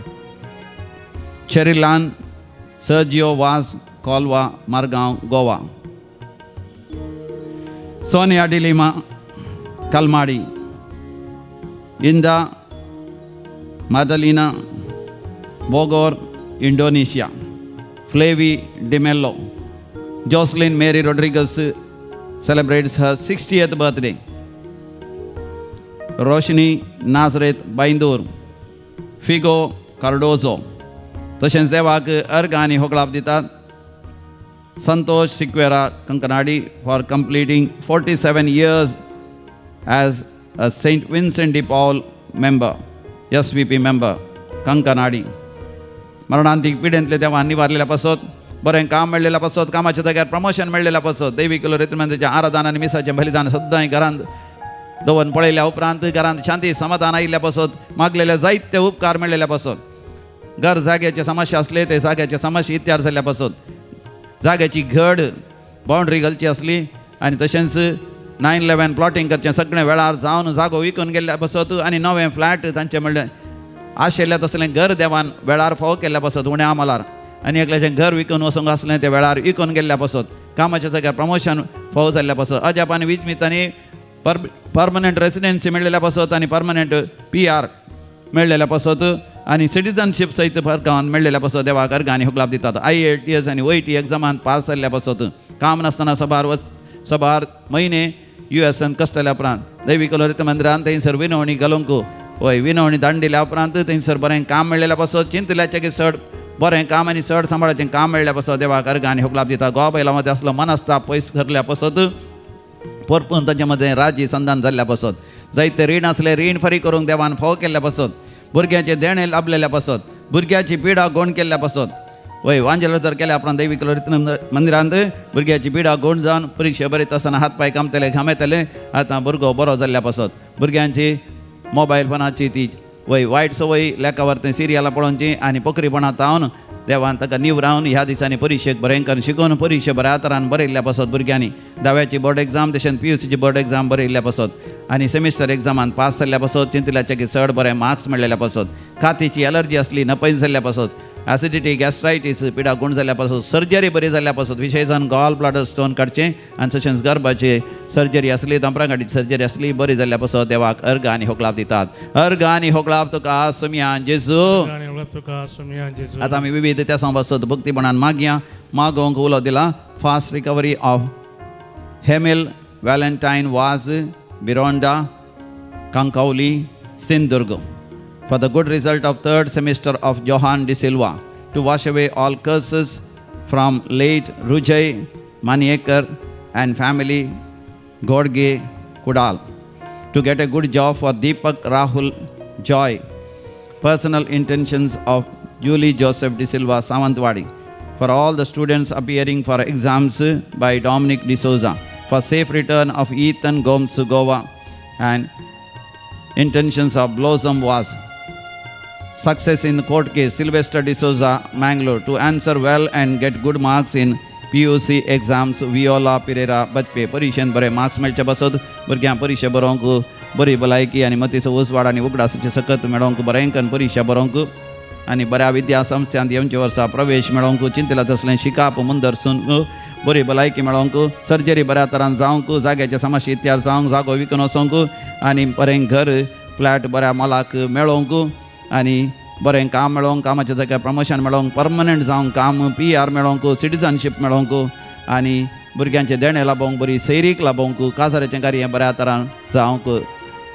Cherilan Sergio Vaz, Colva, Margao, Goa, Sonia D'Lima, Kalmadi, Inda Madalina, Bogor, Indonesia, Flavi D'Mello. Jocelyn Mary Rodrigues celebrates her 60th birthday. Roshni Nazareth, Byndoor, Figo Cardozo. तशेंच देवाक अर्घ आनी होगळाप दितात Santosh Sequeira, Kankanady, for completing 47 years as a Saint Vincent de Paul member, SVP member, Kankanady. मरणांतीक पिडेंतले देवान निवारलेल्या पासत, बरें काम मेळ्ळेल्या पासत, कामाच्या जाग्यार प्रमोशन मेळ्ळेल्या पासत, दैवी किलो रितमेंताचें आराधन आनी मिसाचें बलिदान सद्दांय घरांत दवरून पळयल्या उपरांत घरांत शांती समाधान आयिल्ल्या पासत, मागलेले जायते उपकार मेळ्ळेल्या पासत, घर जाग्याचे समस्या आसले ते जाग्याचे समस्या इत्यार जाल्ल्या पासत, जाग्याची घड बाउंड्री घालची आसली आनी तशेंच 9/11 प्लॉटींग करचें सगळें वेळार जावन जागो विकून गेल्ल्या पासत आनी नवें फ्लॅट तांचें म्हणलें आशिल्लें तसलें घर देवान वेळार फावो केल्ल्या पासत उण्या आमलार, आनी एकल्याचें घर विकून वचूंक आसलें तें वेळार विकून गेल्ल्या पासत, कामाच्या जाग्यार प्रमोशन फावो जाल्ल्या पासत, अजाप आनी विजमितांनी परमनंट रेसिडेन्सी मेळ्ळेल्या पासत आनी परमनंट PR मेळ्ळेल्या पासत आनी सिटीजनशीप सयत गांवांत मेळ्ळेल्या पासत देवाक अर्घ आनी हुकलाप दितात. IELTS आनी OET एग्जामान पास जाल्ल्या पासत, काम नासतना सबार म्हयने USN कश्टल्या उपरांत दैवी कलोरित मंदिरान थंयसर विनवणी घालूंक वय विनवणी दांडिल्या उपरांत थंयसर बरें काम मेळ्ळेल्या पासत, चिंतल्याचें की चड बरें काम आनी चड सांबाळाचें काम मेळ्ळ्या पासत देवाक अर्घ आनी हुकलाप दिता. गोवा बैला मदें आसलो मनस्ताप पयस करल्या पासत, परतून तांचे मदें राजी संधान जाल्ल्या पासत, जायते रीण आसले रीण फारीक करूंक देवान फावो केल्ल्या पासत, भुरग्यांचें देणें लाबलेल्या पासत, भुरग्याची पिडा गोण केल्ल्या पासत, वय वांजेल जर केल्या उपरांत दैवी कलोरित मंदिरांत भुरग्याची पिडा गोण जावन परिक्षा बरयता आसतना हात पांय कामतले घामेतले, आतां भुरगो बरो जाल्ल्या पासत, भुरग्यांची मोबायल फोनाची ती वय वायट संवय लेखावर थंय सिरियलां पळोवची आनी पोखरीपणां तावन देवान ताका निवरावन ह्या दिसांनी परिक्षेक बरें करून शिकोवन परिक्षा बऱ्या तरान बरयल्ल्या पासत भुरग्यांनी धाव्याची बोर्ड एग्जाम तशेंच PUCची बोर्ड एग्जाम बरयल्ल्या पासत आनी सेमिस्टर एग्जामान पास जाल्ल्या पासत, चिंतल्याचे की चड बरे मार्क्स मेळ्ळेल्या पासत, कातीची एलर्जी आसली नपयत जाल्ल्या पासत ॲसिडिटी गॅस्ट्रायटीस पिडा गुण जाल्या पासत सर्जरी बरी जाल्या पासत विशेषान गॉल ब्लाडर स्टोन काडचें आनी तशेंच गर्भाची सर्जरी आसली तंपरांगाटी सर्जरी आसली बरी जाल्या पासत देवाक अर्घ आनी होकलाप दितात. अर्घ आनी होकलाप तुका सुमया जेजू. आतां आमी विविध त्या पासत भक्तीपणान मागया. मागोवंक उलो दिला fast recovery of Hemil Valentine Vaz Bironda Kankavli Sindhudurg for the good result of third semester of Johan D'Silva to wash away all curses from late Rujay Manyekar and family Godge Kudal to get a good job for Deepak Rahul Joy, personal intentions of Julie Joseph D'Silva Samantwadi, for all the students appearing for exams by Dominic D'Souza, for safe return of Ethan Gomes to Goa, and intentions of Blossom was success in court case Sylvester D'Souza Mangalore, to answer well and get good marks in PUC exams Viola Pereira Bajpe. परिक्षेन बरे marks मेळचे पासत भुरग्यांक परिक्षा बरोवंक बरी भलायकी आनी मतीचो उजवाड आनी उगडासाचें सकत मेळोवंक बरें परिक्षा बरोवंक आनी बऱ्या विद्या संस्थांत येवचे वर्सा प्रवेश मेळोवंक चिंतला तसलें शिकाप मुंदरसून बरी भलायकी मेळोवंक सर्जरी बऱ्या तरान जावंक जाग्याचे समस्या इत्यार जावंक जागो विकून वचोंक आनी बरें घर फ्लॅट बऱ्या मोलाक मेळोवंक आनी बरें काम मेळोवंक कामाच्या जाग्यार प्रमोशन मेळोवंक परमनंट जावंक काम PR मेळोवंक सिटीजनशीप मेळोवंक आनी भुरग्यांचें देणें लाबोवंक बरी सैरीक लाबोवंक काजाराचें कार्य बऱ्या तरान जावंक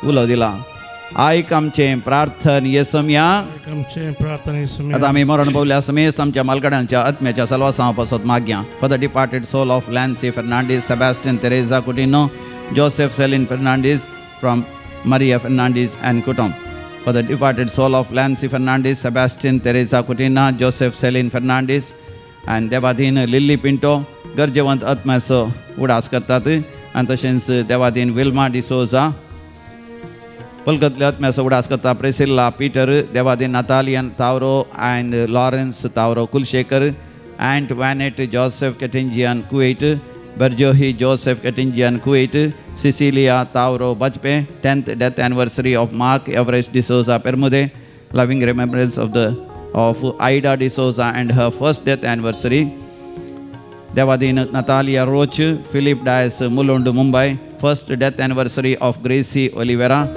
उलो दिला. आयक आमचें प्रार्थन येसमया. आतां आमी मरण पावल्या समेस्त आमच्या मालकाडांच्या आत्म्याच्या सलवासां पासत मागया. For the departed soul of Lancy Fernandes, Sebastian Teresa Coutinho, Joseph Celine Fernandes from Maria Fernandes and कुटुंब. For the departed soul of Lancy Fernandes, Sebastian Teresa Coutinho, Joseph Celine Fernandes and देवाधीन Lily Pinto गरजेवंत आत्म्याचो उडास करतात आनी तशेंच देवाधीन विल्मा डिसोजा पलकतल्या आत्म्याचो उडास करता प्रेसिल्ला Peter देवाधीन Natalian Tavro and Lawrence Tavro Kulshekar aunt Vanet Joseph Ketinjian Kuwait Berjohi Joseph Ketinjian Kuwait Cecilia Tavro Bajpe 10th death anniversary of Mark Everest D'Souza Permude loving remembrance of the of Ida D'Souza and her first death anniversary. Devadin Natalia Roach, Philip Dias Mulund Mumbai, first death anniversary of Gracie Oliveira.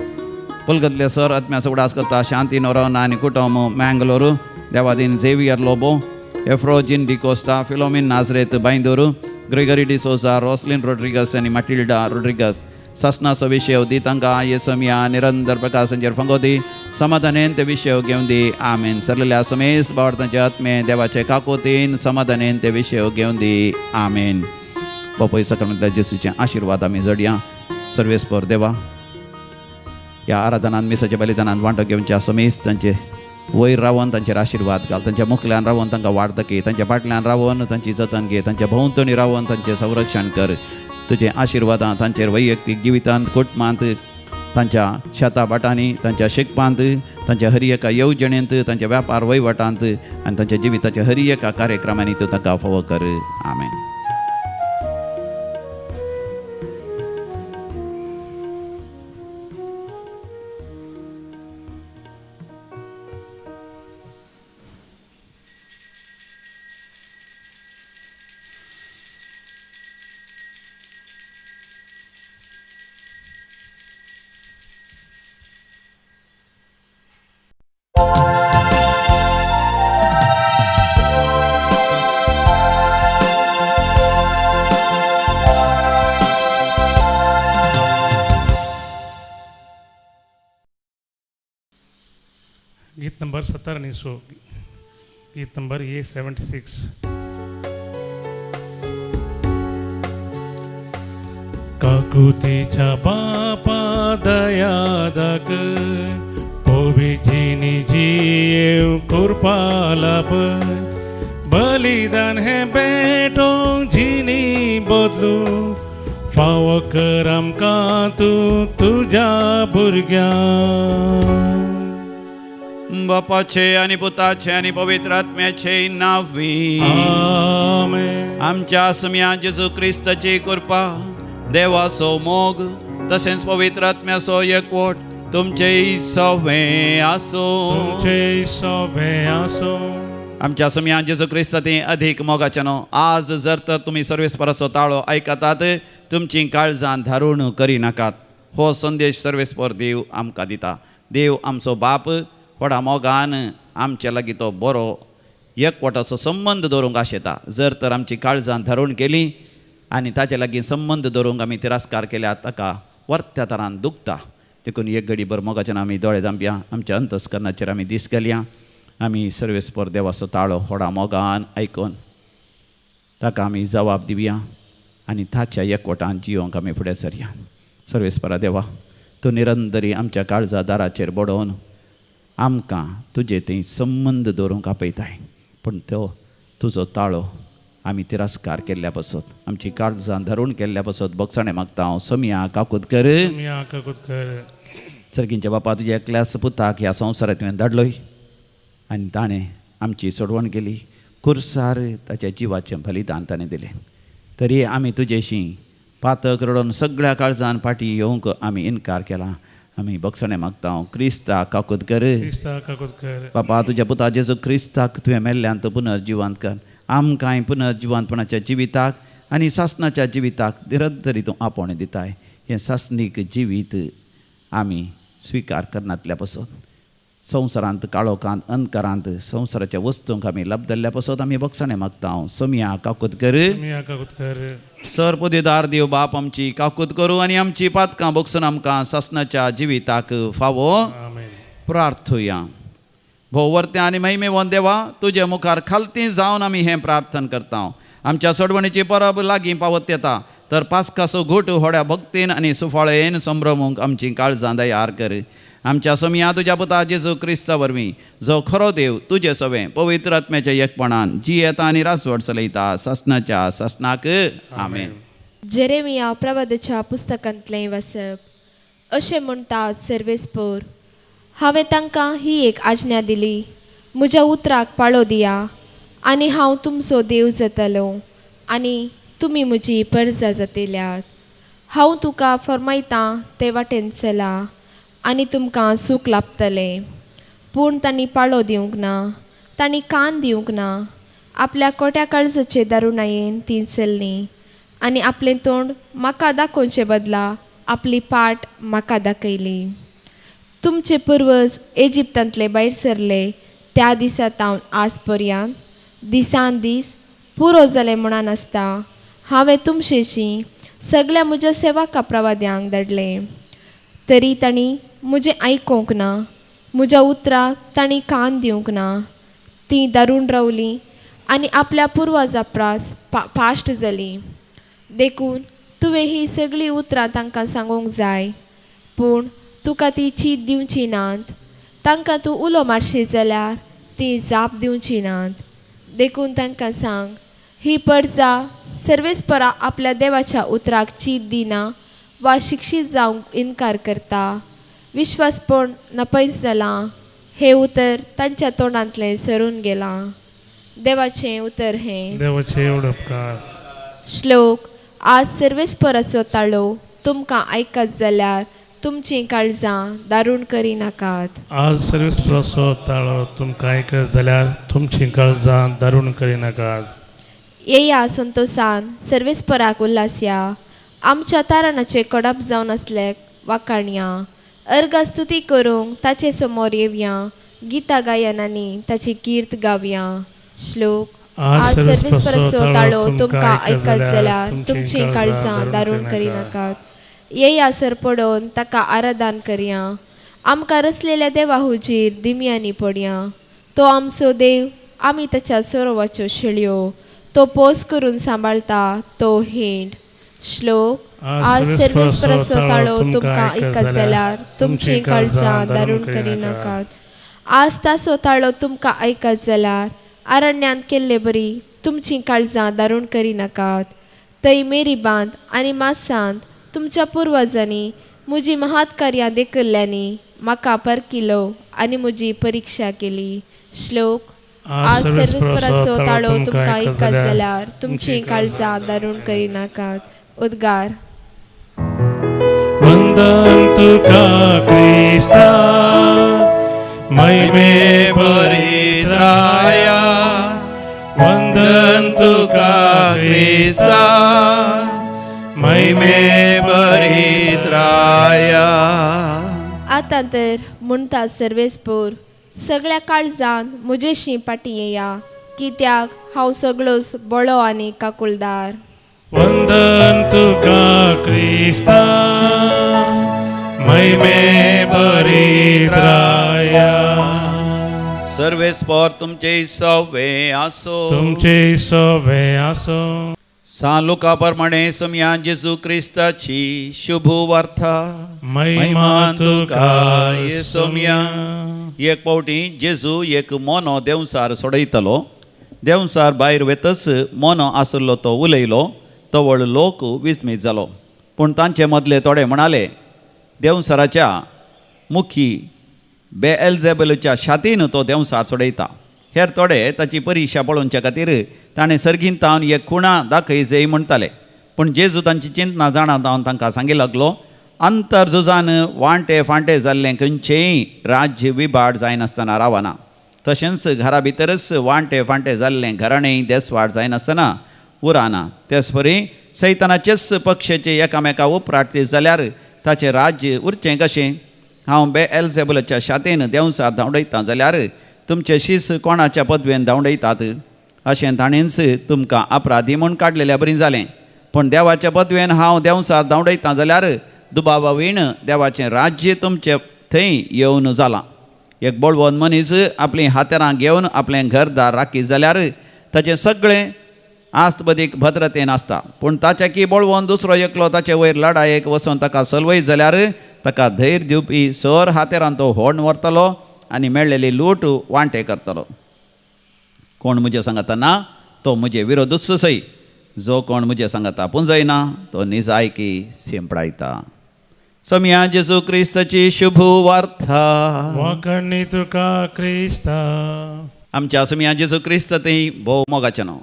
Pulgatle sir आत्म्याचो उडास करता शांती नोरोना आनी कुटुंब Mangalore Devadin Xavier Lobo Efrozin D'Costa Philomin Nazareth Byndoor Gregory D'Souza Roslin Rodrigues आनी माटिल्डा Rodrigues ससना सविशेव दी तांकां येसमया निरंतर प्रकाशांचेर फंगोदी समाधानेन ते विशय घेवन दी. आमेन. सरलेल्या समेस बावडतांचे आत्मे देवाचे काकोतीन समाधानेन ते विशय घेवन दी. आमेन. बापूय सक्रमेंतल्या जेसूचे आशिर्वाद आमी जडया. सर्वेस्पर देवा ह्या आराधनान मिसाच्या बलिदानान वांटो घेवच्या समेस तांचे वयर रावन तांचेर आशिर्वाद घाल. तांच्या मुखल्यान रावन तांकां वाडतकी तांच्या फाटल्यान रावन तांची जतन घे तांच्या भोंवतणी रावन तांचें संरक्षण कर. तुजे आशिर्वादां तांचेर वैयक्तीक जिवितांत कुटुंबांत तांच्या शेता भाटांनी तांच्या शिकपांत तांच्या हर एका येवजणेंत तांच्या व्यापार वहिवटांत आनी तांच्या जिविताच्या हर एका कार्यक्रमांनी तूं ताका फावो कर. आमेन. गीत नंबर 17 100, गीत नंबर ये 76। काकुतीच्या बापा दया दाखय, पोविजीनी जियेव कृपा लाभ, बलिदान हे बेटो जिनी बदलू, फावो कर आमकां तूं तुज्या भुरग्यांक। बापाचे आनी पुताचे आनी पवित्र आत्म्याचे नांवी आमेन। आमच्या सुम्या जेजू क्रिस्ताची कृपा, देवाचो मोग तशेंच पवित्र आत्म्याचो एकवट तुमचेय सवें आसूं। तुमचेय सवें आसूं। आमच्या समयान जेजू क्रिस्ताती अधीक मोगाच्यानो, आज जर तर तुमी सर्वेस्पराचो ताळो आयकतात तुमची काळजां धारून करिनाकात. हो संदेश सर्वेस्पर देव आमकां दिता. देव आमचो बाप व्हडा मोगान आमच्या लागीं तो बरो एकवटाचो संबंद दवरूंक आशेता. जर तर आमची काळजां धारून केली आनी ताचे लागीं संबंद दवरूंक आमी तिरस्कार केल्यार ताका वर्त्या तरान दुखता. देखून एक घडीभर मोगाच्यान आमी दोळे धांपया, आमच्या अंतस्करणाचेर आमी दीस घालया. आमी सर्वेस्पर देवाचो ताळो व्हडा मोगान आयकून ताका आमी जबाब दिवया आनी ताच्या एकवटान जियोंक आमी फुडें सरया. सर्वेस्परा देवा, तूं निरंतरी आमच्या काळजा दाराचेर बडोवन आमकां तुजे थंय संबंद दवरूंक आपयताय, पूण तो तुजो ताळो आमी तिरस्कार केल्ल्या पासत, आमची काळजां धरून केल्ल्या पासत बगसाणें मागता हांव. समया काकूत कर. सर्गींच्या बापा, तुज्या एकल्याच पुताक ह्या संवसारांतल्यान धाडलोय आनी ताणें आमची सोडवण केली. कुर्सार ताच्या जिवाचें बलिदान ताणें दिलें. तरी आमी तुजेशी पातक रडोवन सगळ्या काळजान फाटीं येवंक आमी इनकार केला. आमी बगसणें मागता हांव. क्रिस्ता काकूत कर. बापा, तुज्या पुता जेजू क्रिस्ताक तुवें मेल्ल्यान तो पुनर्जिवंत कर. आमकांय पुनर्जिवंतपणाच्या जिविताक आनी सासणाच्या जिविताक निरंतरी तूं आपोवणें दिताय. हें सासणीक जिवीत आमी स्विकार करनातल्या पासत, संवसारांत काळोखांत अंधकारांत संवसाराच्या वस्तूंक आमी लब्दल्ल्या पासत आमी बगसाणें मागता हांव. समया काकूत कर. सर पदवीदार देव बाप आमची काकूत करूं आनी आमची पातकां बगसून आमकां सासणाच्या जिविताक फावो. प्रार्थुया. भोववर्त्या आनी महिमेवन देवा, तुजे मुखार खालती जावन आमी हें प्रार्थन करता. आमच्या सोडवणीची परब लागीं पावत येता, तर पास्काचो घोट व्हड्या भक्तीन आनी सुफाळेन संभ्रमूंक आमची काळजां तयार कर. आमच्या समया तुज्या पुता जेजू क्रिस्ता वरवीं, जो खरो देव तुजे सवें पवित्र आत्म्याच्या एकपणान जियेता आनी रासवट चलयता सासणाच्या सासणाक. आमेन. जेरेमिया प्रवादाच्या पुस्तकांतलें वाचप. अशें म्हणटा सर्वेस्पोर, हांवें तांकां ही एक आज्ञा दिली, म्हज्या उतराक पाळो दिया आनी हांव तुमचो देव जातलो आनी तुमी म्हजी परजा जातल्यात. हांव तुका फर्मायतां ते वाटेन चला आनी तुमकां सूख लाभतलें. पूण तांणी पाळो दिवंक ना, तांणी कान दिवंक ना. आपल्या कोट्या काळजाचे दारुणायेन तीं चल्लीं आनी आपलें तोंड म्हाका दाखोवचे बदला आपली पाट म्हाका दाखयली. तुमचे पुर्वज इजिप्तांतले भायर सरले त्या दिसा तावन आज पर्यंत दिसान दीस पुरो जालें म्हणून आसता हांवें तुमचेशी सगळ्या म्हज्या सेवाका प्रवाद्यांक धाडलें, तरी तांणी म्हजें आयकूंक ना, म्हज्या उतराक तांणी कान दिवंक ना. तीं दारून रावलीं आनी आपल्या पुर्वजा प्रास पाश्ट जालीं. देखून तुवें ही सगळीं उतरां तांकां सांगूंक जाय, पूण तुका ती चीत दिवची नात. तांकां तूं उलो मारशी जाल्यार ती जाप दिवची नात. देखून तांकां सांग, ही परजा सर्वेस्परा आपल्या देवाच्या उतराक चीत दिना वा शिक्षीत जावंक इनकार करता. विश्वासपण नपयस जालां, हें उतर तांच्या तोंडांतलें सरून गेलां. देवाचें उतर हें. देवाचें उपकार. श्लोक. आज सर्वेस्पराचो ताळो तुमकां आयकत जाल्यार तुमचीं काळजां दारूण करिनाकात. आज सर्वेस्पराचो ताळो तुमकां आयकत जाल्यार तुमचीं काळजां दारूण करिनाकात. येया संतोसान सर्वेस्पराक उल्हासया, आमच्या तारणाचे कडप जावन आसले वाखाणया. अर्गा स्तुती करूंक ताचे समोर येवया, गीता गायनांनी ताची कीर्त गावया. श्लोक. आज सर्वेस्पराचो ताळो तुमकां आयकत जाल्यार तुमचीं काळजां दारूण करिनाकात. येया सर पडोवन ताका आराधन करया, आमकां रचलेल्या देवा हुजीर दिमयांनी पडया. तो आमचो देव, आमी ताच्या सरोवाच्यो शेळयो. तो पोस करून सांबाळता तो हिंड. श्लोक. आज सर्वेस्पराचो ताळो तुमकां आयकत जाल्यार तुमचीं काळजां दारूण करिनाकात. आज ताचो ताळो तुमकां आयकत जाल्यार आरण्यांत केल्ले बरी तुमचीं काळजां दारूण करिनाकात. थंय मेरीबांत आनी मासांत तुमच्या पुर्वजांनी म्हजी महत्कार्यां देखिल्ल्यांनी म्हाका परकिलो आनी म्हजी परिक्षा केली. श्लोक. आज सर्वेस्पराचो ताळो तुमकां आयकत जाल्यार तुमचीं काळजां दारूण करिनाकात. उद्गार. वंदन तुका क्रिस्ता, महिमे भरित राया. वंदन तुका क्रिस्ता, महिमे भरीत राया. आतां तर म्हणटा सर्वेस्पोर, सगळ्या काळजान म्हजेशी पाटी येया, कित्याक हांव सगळोच बळो आनी काकुळदार. वंदन तुका क्रिस्ता, महिमे भरीत राया. सर्वेस्पोर तुमचे सवे आसो. तुमचे सोबे आसो. सान लुका प्रमाणे समया जेजू क्रिस्ताची शुभ वार्ता. महिमा तुका येसोमिया. एक फावटी जेजू एक मोनो देंवसार सोडयतलो. देंवसार भायर वेतच मोनो आशिल्लो तो उलयलो. तवळ लोक विस्मीत जालो. पूण तांचे मदले थोडे म्हणाले, देंवसाराच्या मुखी बेएल्जेबलच्या शातीन तो देंवसार सोडयता. हेर थोडे ताची परिक्षा पळोवच्या खातीर ताणें सर्गीन तावन एक खुणा दाखय जय म्हणटाले. पूण जेजू तांची चिंतना जाणा जावन तांकां सांगी लागलो, अंतरझुजान वांटे फांटे जाल्लें खंयचेंय राज्य विभाड जायनासतना रावना. तशेंच घरा भितरच वांटे फांटे जाल्लें घराणें देसवाड जायनासतना उराना. तेच परी सैतानाचेच पक्षाचे एकामेका उपराटते जाल्यार ताचें राज्य उरचें कशें? हांव बेएल्जेबुलाच्या शातेन देंवसार धांवडयतां जाल्यार तुमचे शीस कोणाच्या पदवेन धांवडयतात? अशें ताणेंच तुमकां अपराधी म्हूण काडलेल्या बरी जालें. पूण देवाच्या पदवेन हांव देंवसार धांवडयतां जाल्यार दुबावा वीण देवाचें राज्य तुमचे थंय येवन जालां. एक बळवंत मनीस आपलीं हातेरां घेवन आपलें घरदार राखी जाल्यार ताचें सगळें आस्तबदीक भद्रतेन आसता. पूण ताच्या की बळवंत दुसरो एकलो ताचे वयर लडायेक वचून ताका सलवयत जाल्यार ताका धैर्य दिवपी सर हातेरान तो होण व्हरतलो आनी मेळ्ळेली लूट वांटे करतलो. कोण म्हजे सांगता ना तो म्हजे विरोधूच सय. जो कोण म्हजे सांगता पुंजयना तो निजायकी शिंपडायता. समया जेजू क्रिस्ताची शुभ वार्ता. वाकणी तुका क्रिस्ता. आमच्या समया जेजू क्रिस्त थंय भोव मोगाचें न्हू.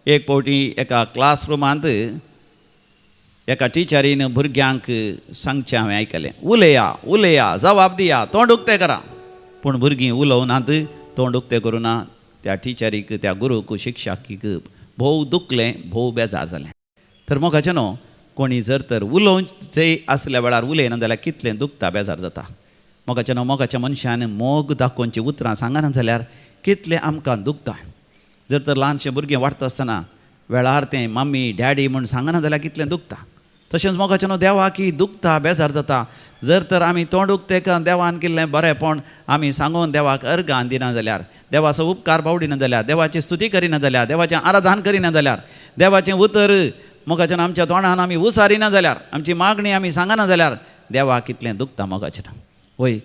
एक फावटी एका क्लासरुमांत एका टिचरीन भुरग्यांक सांगचें हांवें आयकलें, उलया उलया, जबाब दिया, तोंड उक्तें करा. पूण भुरगीं उलोवनात, तोंड उक्तें करुना. त्या टिचरीक, त्या गुरूक, शिक्षकीक भोव दुखलें, भोव बेजार जालें. तर मोगाचें न्हू, कोणी जर तर उलोवचें आसल्या वेळार उलयना जाल्यार कितलें दुखता, बेजार जाता. मोगाचें न्हू, मोगाच्या मनशान मोग दाखोवची उतरां सांगना जाल्यार कितलें आमकां दुखता. जर तर ल्हानशें भुरगें वाडटा आसतना वेळार तें मम्मी डॅडी म्हूण सांगना जाल्यार कितलें दुखता. तशेंच मोगाचें न्हू, देवाक दुखता, बेजार जाता. जर तर आमी तोंड उक्तें करून देवान केल्लें बरेंपण आमी सांगून देवाक अर्गान दिना जाल्यार, देवाचो उपकार बावडिना जाल्यार, देवाची स्तुती करिना जाल्यार, देवाचें आराधन करिना जाल्यार, देवाचें उतर मोगाचें आमच्या तोंडान आमी उसारिना जाल्यार, आमची मागणी आमी सांगना जाल्यार देवाक कितलें दुखता मोगाचें. वय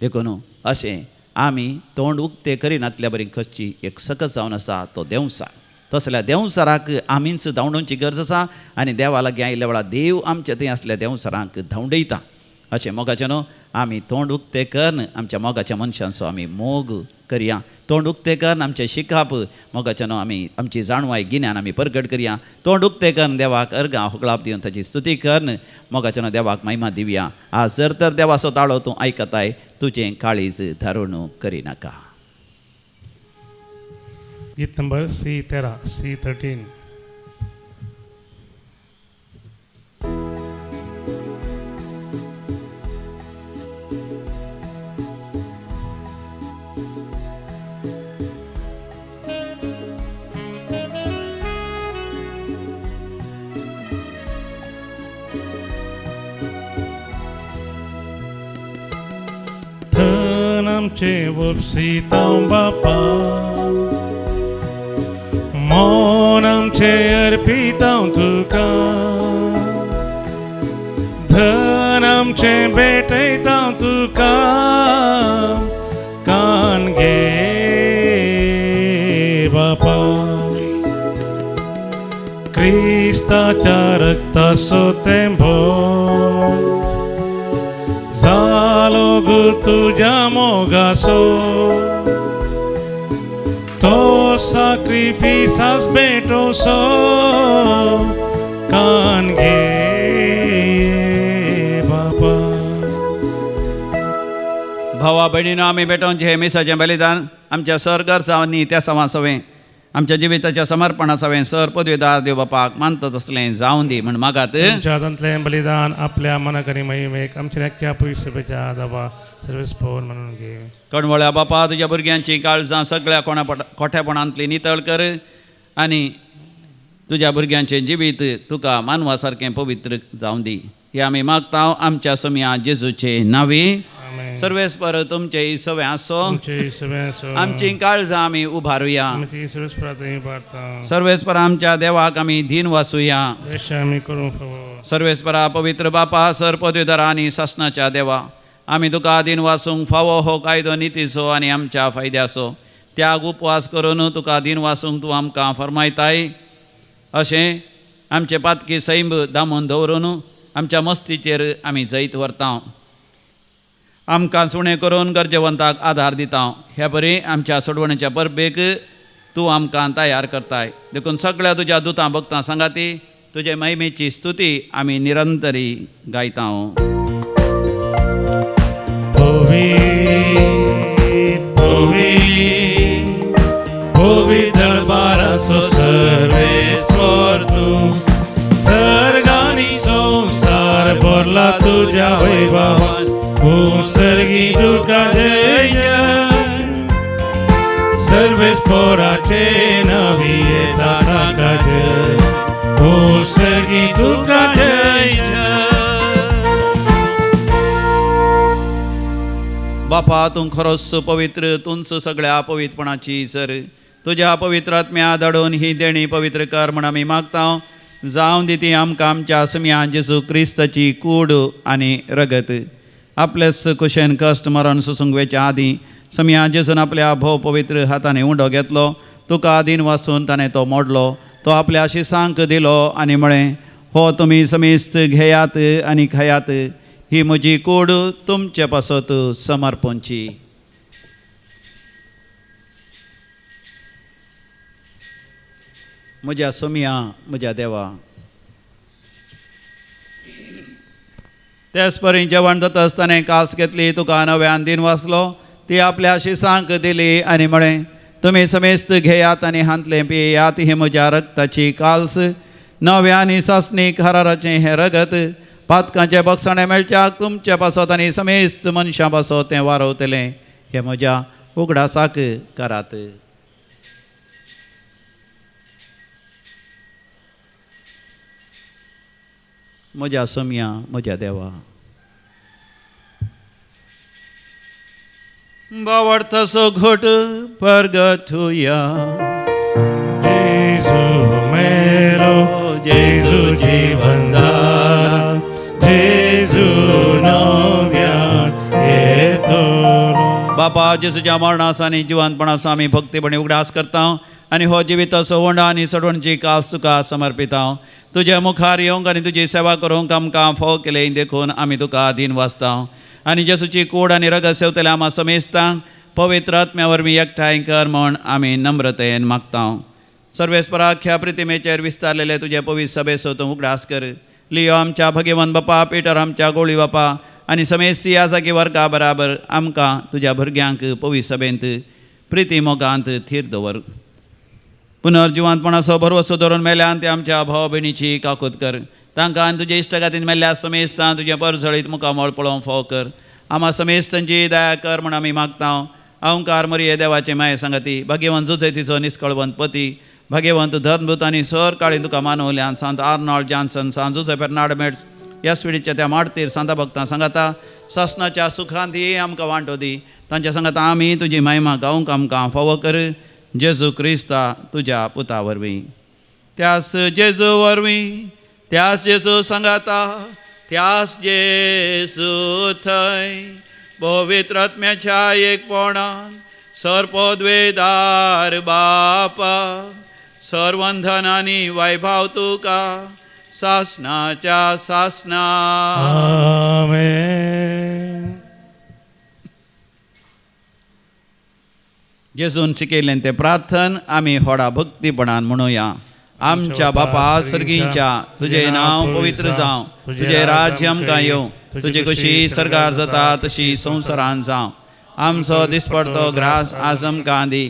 देखून अशें आमी तोंड उक्तें करिनातल्या बरी खंयची एक सकस जावन आसा तो देंवसार. तसल्या देंवसाराक आमीच धांवडोवची गरज आसा आनी देवा लागीं आयिल्ल्या वेळार देव आमचे थंय आसल्या देंवसारांक धांवडयता. अशें मोगाचें न्हू, आमी तोंड उक्तें करून आमच्या मोगाच्या मनशांचो आमी मोग करया. तोंड उक्तें करून आमचें शिकप मोगाचें न्हू, आमी आमची जाणवाय गिन्यान आमी परगट करया. तोंड उक्तें करून देवाक अर्गां होगळाप दिवन ताची स्तुती करून मोगाचें न्हू देवाक महिमा दिवया. आज जर तर देवाचो ताळो तूं आयकताय, तुजें काळीज धारून करिनाका. गीत नंबर C13, C13. धन आमचे वपसितां बापा, मन आमचे अर्पितां तुका, धन आमचे भेटयतां तुका, कान घे बापा. क्रिस्ताच्या रक्ताचो तेंबो जालो गो तुज्या मोगाचो, तो sacrifices भेटोसो, कान घे बापा. भावा भयणीनो, आमी भेटोवचें हें मिसाचें बलिदान आमच्या सरगर जावनी त्या सवा सवें आमच्या जिविताच्या समर्पणासावें सर पदवेदार देव बापाक मानता तसलें जावन दी म्हण मागात. तुमच्या हातांतलें बलिदान आपल्या मनाक आनी महिमेक आमच्या अख्ख्या पवित्र दाबा सर्वेस्पोर म्हणून घे. कणवळ्या बापा, तुज्या भुरग्यांची काळजां सगळ्या कोणा खोट्यापणांतली नितळ कर आनी तुज्या भुरग्यांचें जिवीत तुका मानवा सारकें पवित्र जावन दी. हे आमी मागता आमच्या समया जेजूचे नांवी. सर्वेस्पर तुमचे सवे आसो. आमची काळजां आमी उबारुया. सर्वेस्पर आमच्या देवाक आमी धीन वासुया. सर्वेस्परा पवित्र बापा, सर पदवीधरा आनी सासनाच्या देवा, आमी तुका दीन वासूंक फावो हो कायदो नितीचो आनी आमच्या फायद्याचो. त्याग उपवास करून तुका दीन वासूंक तूं आमकां फर्मायताय. अशें आमचे पातकी सैम दामून दवरून आमच्या मस्तीचेर आमी जैत व्हरता. आमकां सुणें करून गरजेवंताक आदार दिता. हे बरी आमच्या सोडवणेच्या परबेक तूं आमकां तयार करताय. देखून सगळ्या तुज्या दुतां भक्तां सांगाती तुजे महिमेची स्तुती आमी निरंतरी गायता. संसार भरला तुझ्या वैभवान, सर्गी तुका जय जय. सर्वेस्पोराचे नवी येता ताका जय, सर्गी तुका जय जय. बापा, तूं खरोच पवित्र, तूंच सगळ्या पवित्रपणाची सर. तुज्या पवित्र आत्म्या धाडून ही देणी पवित्र कर म्हण आमी मागता. जावन दी ती आमकां आमच्या समिया जेजू क्रिस्ताची कूड आनी रगत. आपलेच कुशेन कश्ट मरण सोसूंक वेच्या आदीं समिया जेजून आपल्या भोव पवित्र हातांनी उंडो घेतलो. तुका दीन वासून ताणें तो मोडलो. तो आपल्या शिसांक दिलो आनी म्हळें, हो तुमी समेस्त घेयात आनी खायात, ही म्हजी कूड तुमचे पासत समर्पणची. म्हज्या सोमिया, म्हज्या देवा. तेच परी जेवण जाता आसतना कास घेतली, तुका नव्यान दीन वाचलो, ती आपल्या शिसांक दिली आनी म्हळें, तुमी समेस्त घेयात आनी हांतलें पियात, ही म्हज्या रक्ताची काल्स, नव्या आनी सासणीक हराराचें हें रगत पातकांचें बक्षाणें मेळच्याक तुमचे पासत आनी समेस्त मनशां पासत तें वारवतलें. हें म्हज्या उगडासाक करात. म्हज्या सोम्या, म्हज्या देवा. बावडतासो घोट परगटुया. जेजू मेलो, जेजू जीवन जाला, जेजू नव्यान येतलो. बापा, जेजूच्या मरणास आनी जिवंतपणाचो आमी भक्तीपणी उगडास करता आनी हो जिविताचो होंडा आनी सडवणची कास तुका समर्पिता. तुज्या मुखार येवंक आनी तुजी सेवा करूंक आमकां फोव केलें देखून आमी तुका दीन वाचता. आनी जेजूची कूड आनी रगत सेवतल्या आमा समेस्तांक पवित्र आत्म्या वरवीं एकठांय कर म्हूण आमी नम्रतेन मागता. सर्वेस्पराख्या प्रतिमेचेर विस्तारलेले तुजे पवित्र सभेचो तूं उगडास कर. लियो आमच्या भगेवन बापा, पिटर आमच्या गोळी बापा आनी समेस्त ह्या जागी वर्गा बराबर आमकां तुज्या भुरग्यांक पवित्र सभेंत प्रिती मोगांत थीर दवर. पुनर्जिवंतपणाचो भरवसो धरून मेल्यान ते आमच्या भाव भयणीची काकूत कर. तांकां आनी तुज्या इश्टागातीन मेल्ल्या समेस्तां तुजें परजळीत मुखामळ पळोवंक फावो कर. आमा समेस्तांची दया कर म्हूण आमी मागता. अहंकार मरिये देवाचे माये सांगाती, भाग्यवंत जुजयतीचो निस्कळवंत पती, भाग्यवंत धर्मदूत आनी सर काळी तुका मानवल्यान सांत आर्नॉल्ड जॉन्सन, सांत जुजे फेर्नाड मेट्स ह्या स्विडीच्या त्या माडतीर सांता भक्तां सांगाता सासनाच्या सुखांत ही आमकां वांटो दी. तांच्या सांगाता आमी तुजी महिमा गावंक आमकां फावो कर. जेजू क्रिस्ता तुज्या पुता वरवीं. त्यास जेजू वरवीं, त्यास जेजू सांगाता, त्यास जेजू थंय पवित्र आत्म्याच्या एकपणान सर्पद्वेदार बापा सर्वंधन आनी वैभव तुका सासनाच्या सासना. आमेन. जेजून शिकयलें तें प्रार्थन आमी व्हडा भक्तीपणान म्हणुया. आमच्या बापा सर्गींच्या, तुजें नांव पवित्र जावं, तुजें राज्य आमकां येवं, तुजी कशी सर्गार जाता तशी संवसारान जावं. आमचो दिसपडतो ग्रास आज आमकां दी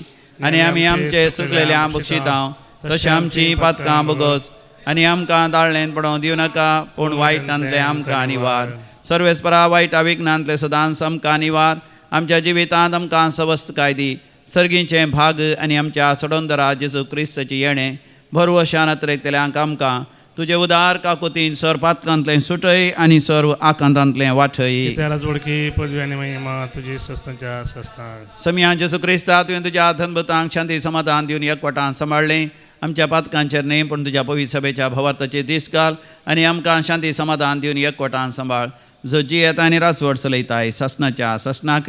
आनी आमी आमचे सुकलेले बक्षितांव तशें आमची पातकां बोगस आनी आमकां दाळ्ळेन पडोवंक दिवं नाका पूण वायटांतलें आमकां निवार. सर्वेस्परा वायटा विघ्नांतलें सदांच आमकां निवार. आमच्या जिवितांत आमकां सवस्तकाय दी. सर्गीचें भाग आनी आमच्या सडोंदरा जेजू क्रिस्ताचें येणें भरवशान अत्रेकतल्यांक आमकां तुजे उदार काकुतीन सर्व पातकांतलें सुटय आनी सर्व आकांतांतलें वाठय. जोडकी पदवी आनी महिमा तुजी सस्तांच्या सस्तांक. समिया जेजू क्रिस्ता तुवें तुज्या धनभूतांक शांती समाधान दिवन एकवटान सांबाळ्ळें. आमच्या पातकांचेर न्हय पूण तुज्या पवित्र सभेच्या भावार्थाचे दीस घाल आनी आमकां शांती समाधान दिवन एकवटान सांबाळ. जो जियेता आनी राजवट चलयताय ससनाच्या ससनाक.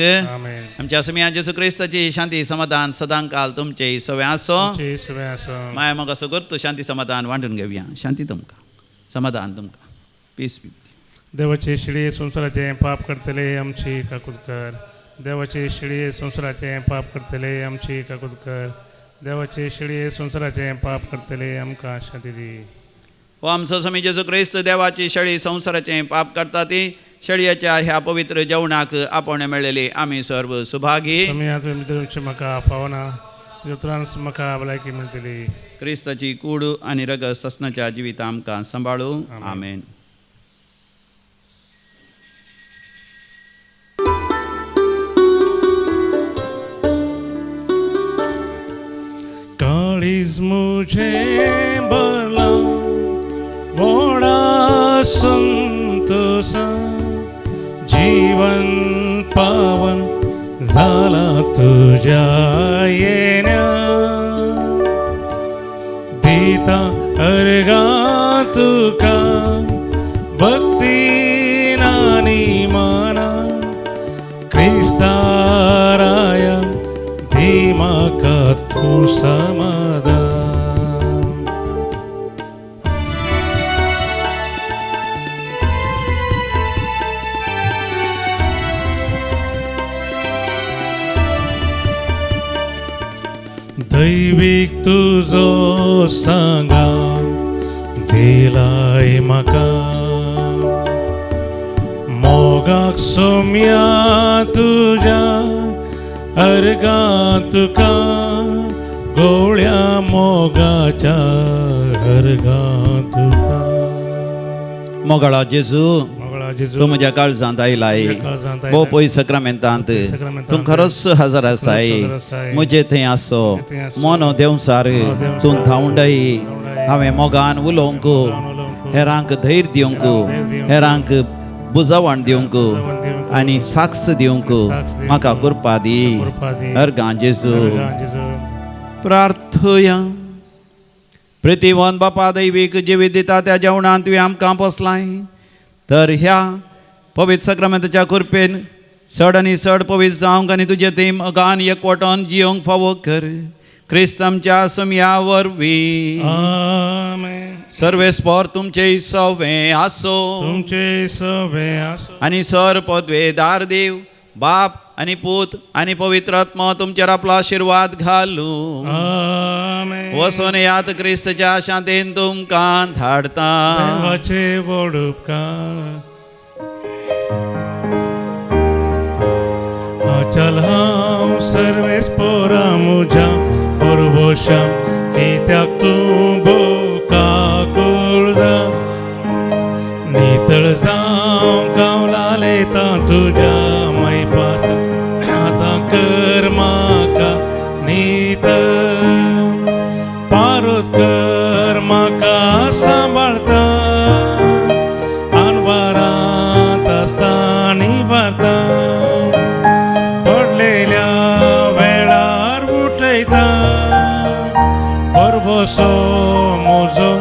आमच्या समिया जेजू क्रिस्ताची शांती समाधान सदांकाल तुमचे सगळें आसो. माया म्हाका असो करतो शांती समाधान वांटून घेवया. शांती तुमकां, समाधान तुमकां, पीस बी. देवाचे शिळये संवसाराचें पाप करतले आमची काकूत कर. देवाचे शिळये संवसाराचें पाप करतले आमची काकूत कर. देवाचे शिळये संवसाराचें पाप करतले आमकां शांती दी. हो आमचो स्वामी जेजू क्रिस्त देवाची शेळी संवसाराचें पाप करता ती शेळयेच्या ह्या पवित्र जेवणाक आपोवणें मेळ्ळेली आमी सर्व सुभागी. म्हाका फावना उतरान म्हाका भलायकी मेळटली. क्रिस्ताची कूड आनी रगत ससनाच्या जिविता आमकां सांबाळू. आमेन. काळीज मुझे बरला व्हडा संतोषा जीवन पावन झाला तुझ्या येण्या. दिता अर्गा तुका भक्ती नानी माना क्रिस्ताराया दी म्हाका तूं समाधान. दैवीक तुजो सांगा दिलाय म्हाका मोगाक सोम्या तुज्या अर्गा तुका गोळ्या मोगाच्या अर्गा तुका. मोगाळा जेजू तूं म्हज्या काळजांत आयलाय भोव पय सक्रामेंतांत तूं खरोच हजर आसाय. म्हजे थंय आसो मोनो देंवसार तूं धांवडय. हांवें मोगान उलोवंक, हेरांक धैर्य दिवंक, हेरांक बुजवण दिवंक आनी साक्ष दिवंक म्हाका कृपा दी. अर्गां जेजू. प्रार्थया. प्रितीवन बापा दैवीक जिवीत दिता त्या जेवणांत तुवें आमकां पोसलाय तर ह्या पवित्र सक्रमेंताच्या कृपेन चड आनी चड पवित्र जावंक आनी तुजें थंय मोगान एकवटोन जियोंक फावो कर. क्रिस्त आमच्या सम्या वरवीं. सर्वेस्पर तुमचे सवें आसो. तुमचे सवें आसो. आनी सर पदवेदार देव बाप आनी पूत आनी पवित्र आत्मा तुमचेर आपलो आशिर्वाद घालू. वसोन यात क्रिस्तच्या शांतीन तुमकां धाडता. देवाचे व्हड उपकार. अचल हांव सर्वेस्परा म्हज्या परवशा कित्याक तूं भोकाकुळदा नितळ जावं कावलालेता तुज्या मैपास आतां कर म्हाका नितळ पारोत कर म्हाका सांबाळता आनवारांत आसता निवारता पडलेल्या वेळार उठयता परबसो म्हजो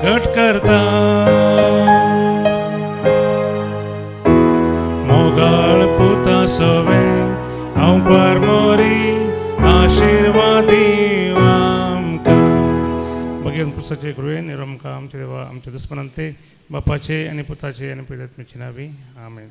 घट करता. मोगाळ पुता सवें हांव परमोरी आशिर्वादी आमकां. भगीन पुसाचे कृपेन आमकां आमच्या देवा आमच्या दुस्मनांते बापाचे आनी पुताचे आनी पवित्र आत्म्याचे नांवी. आमेन.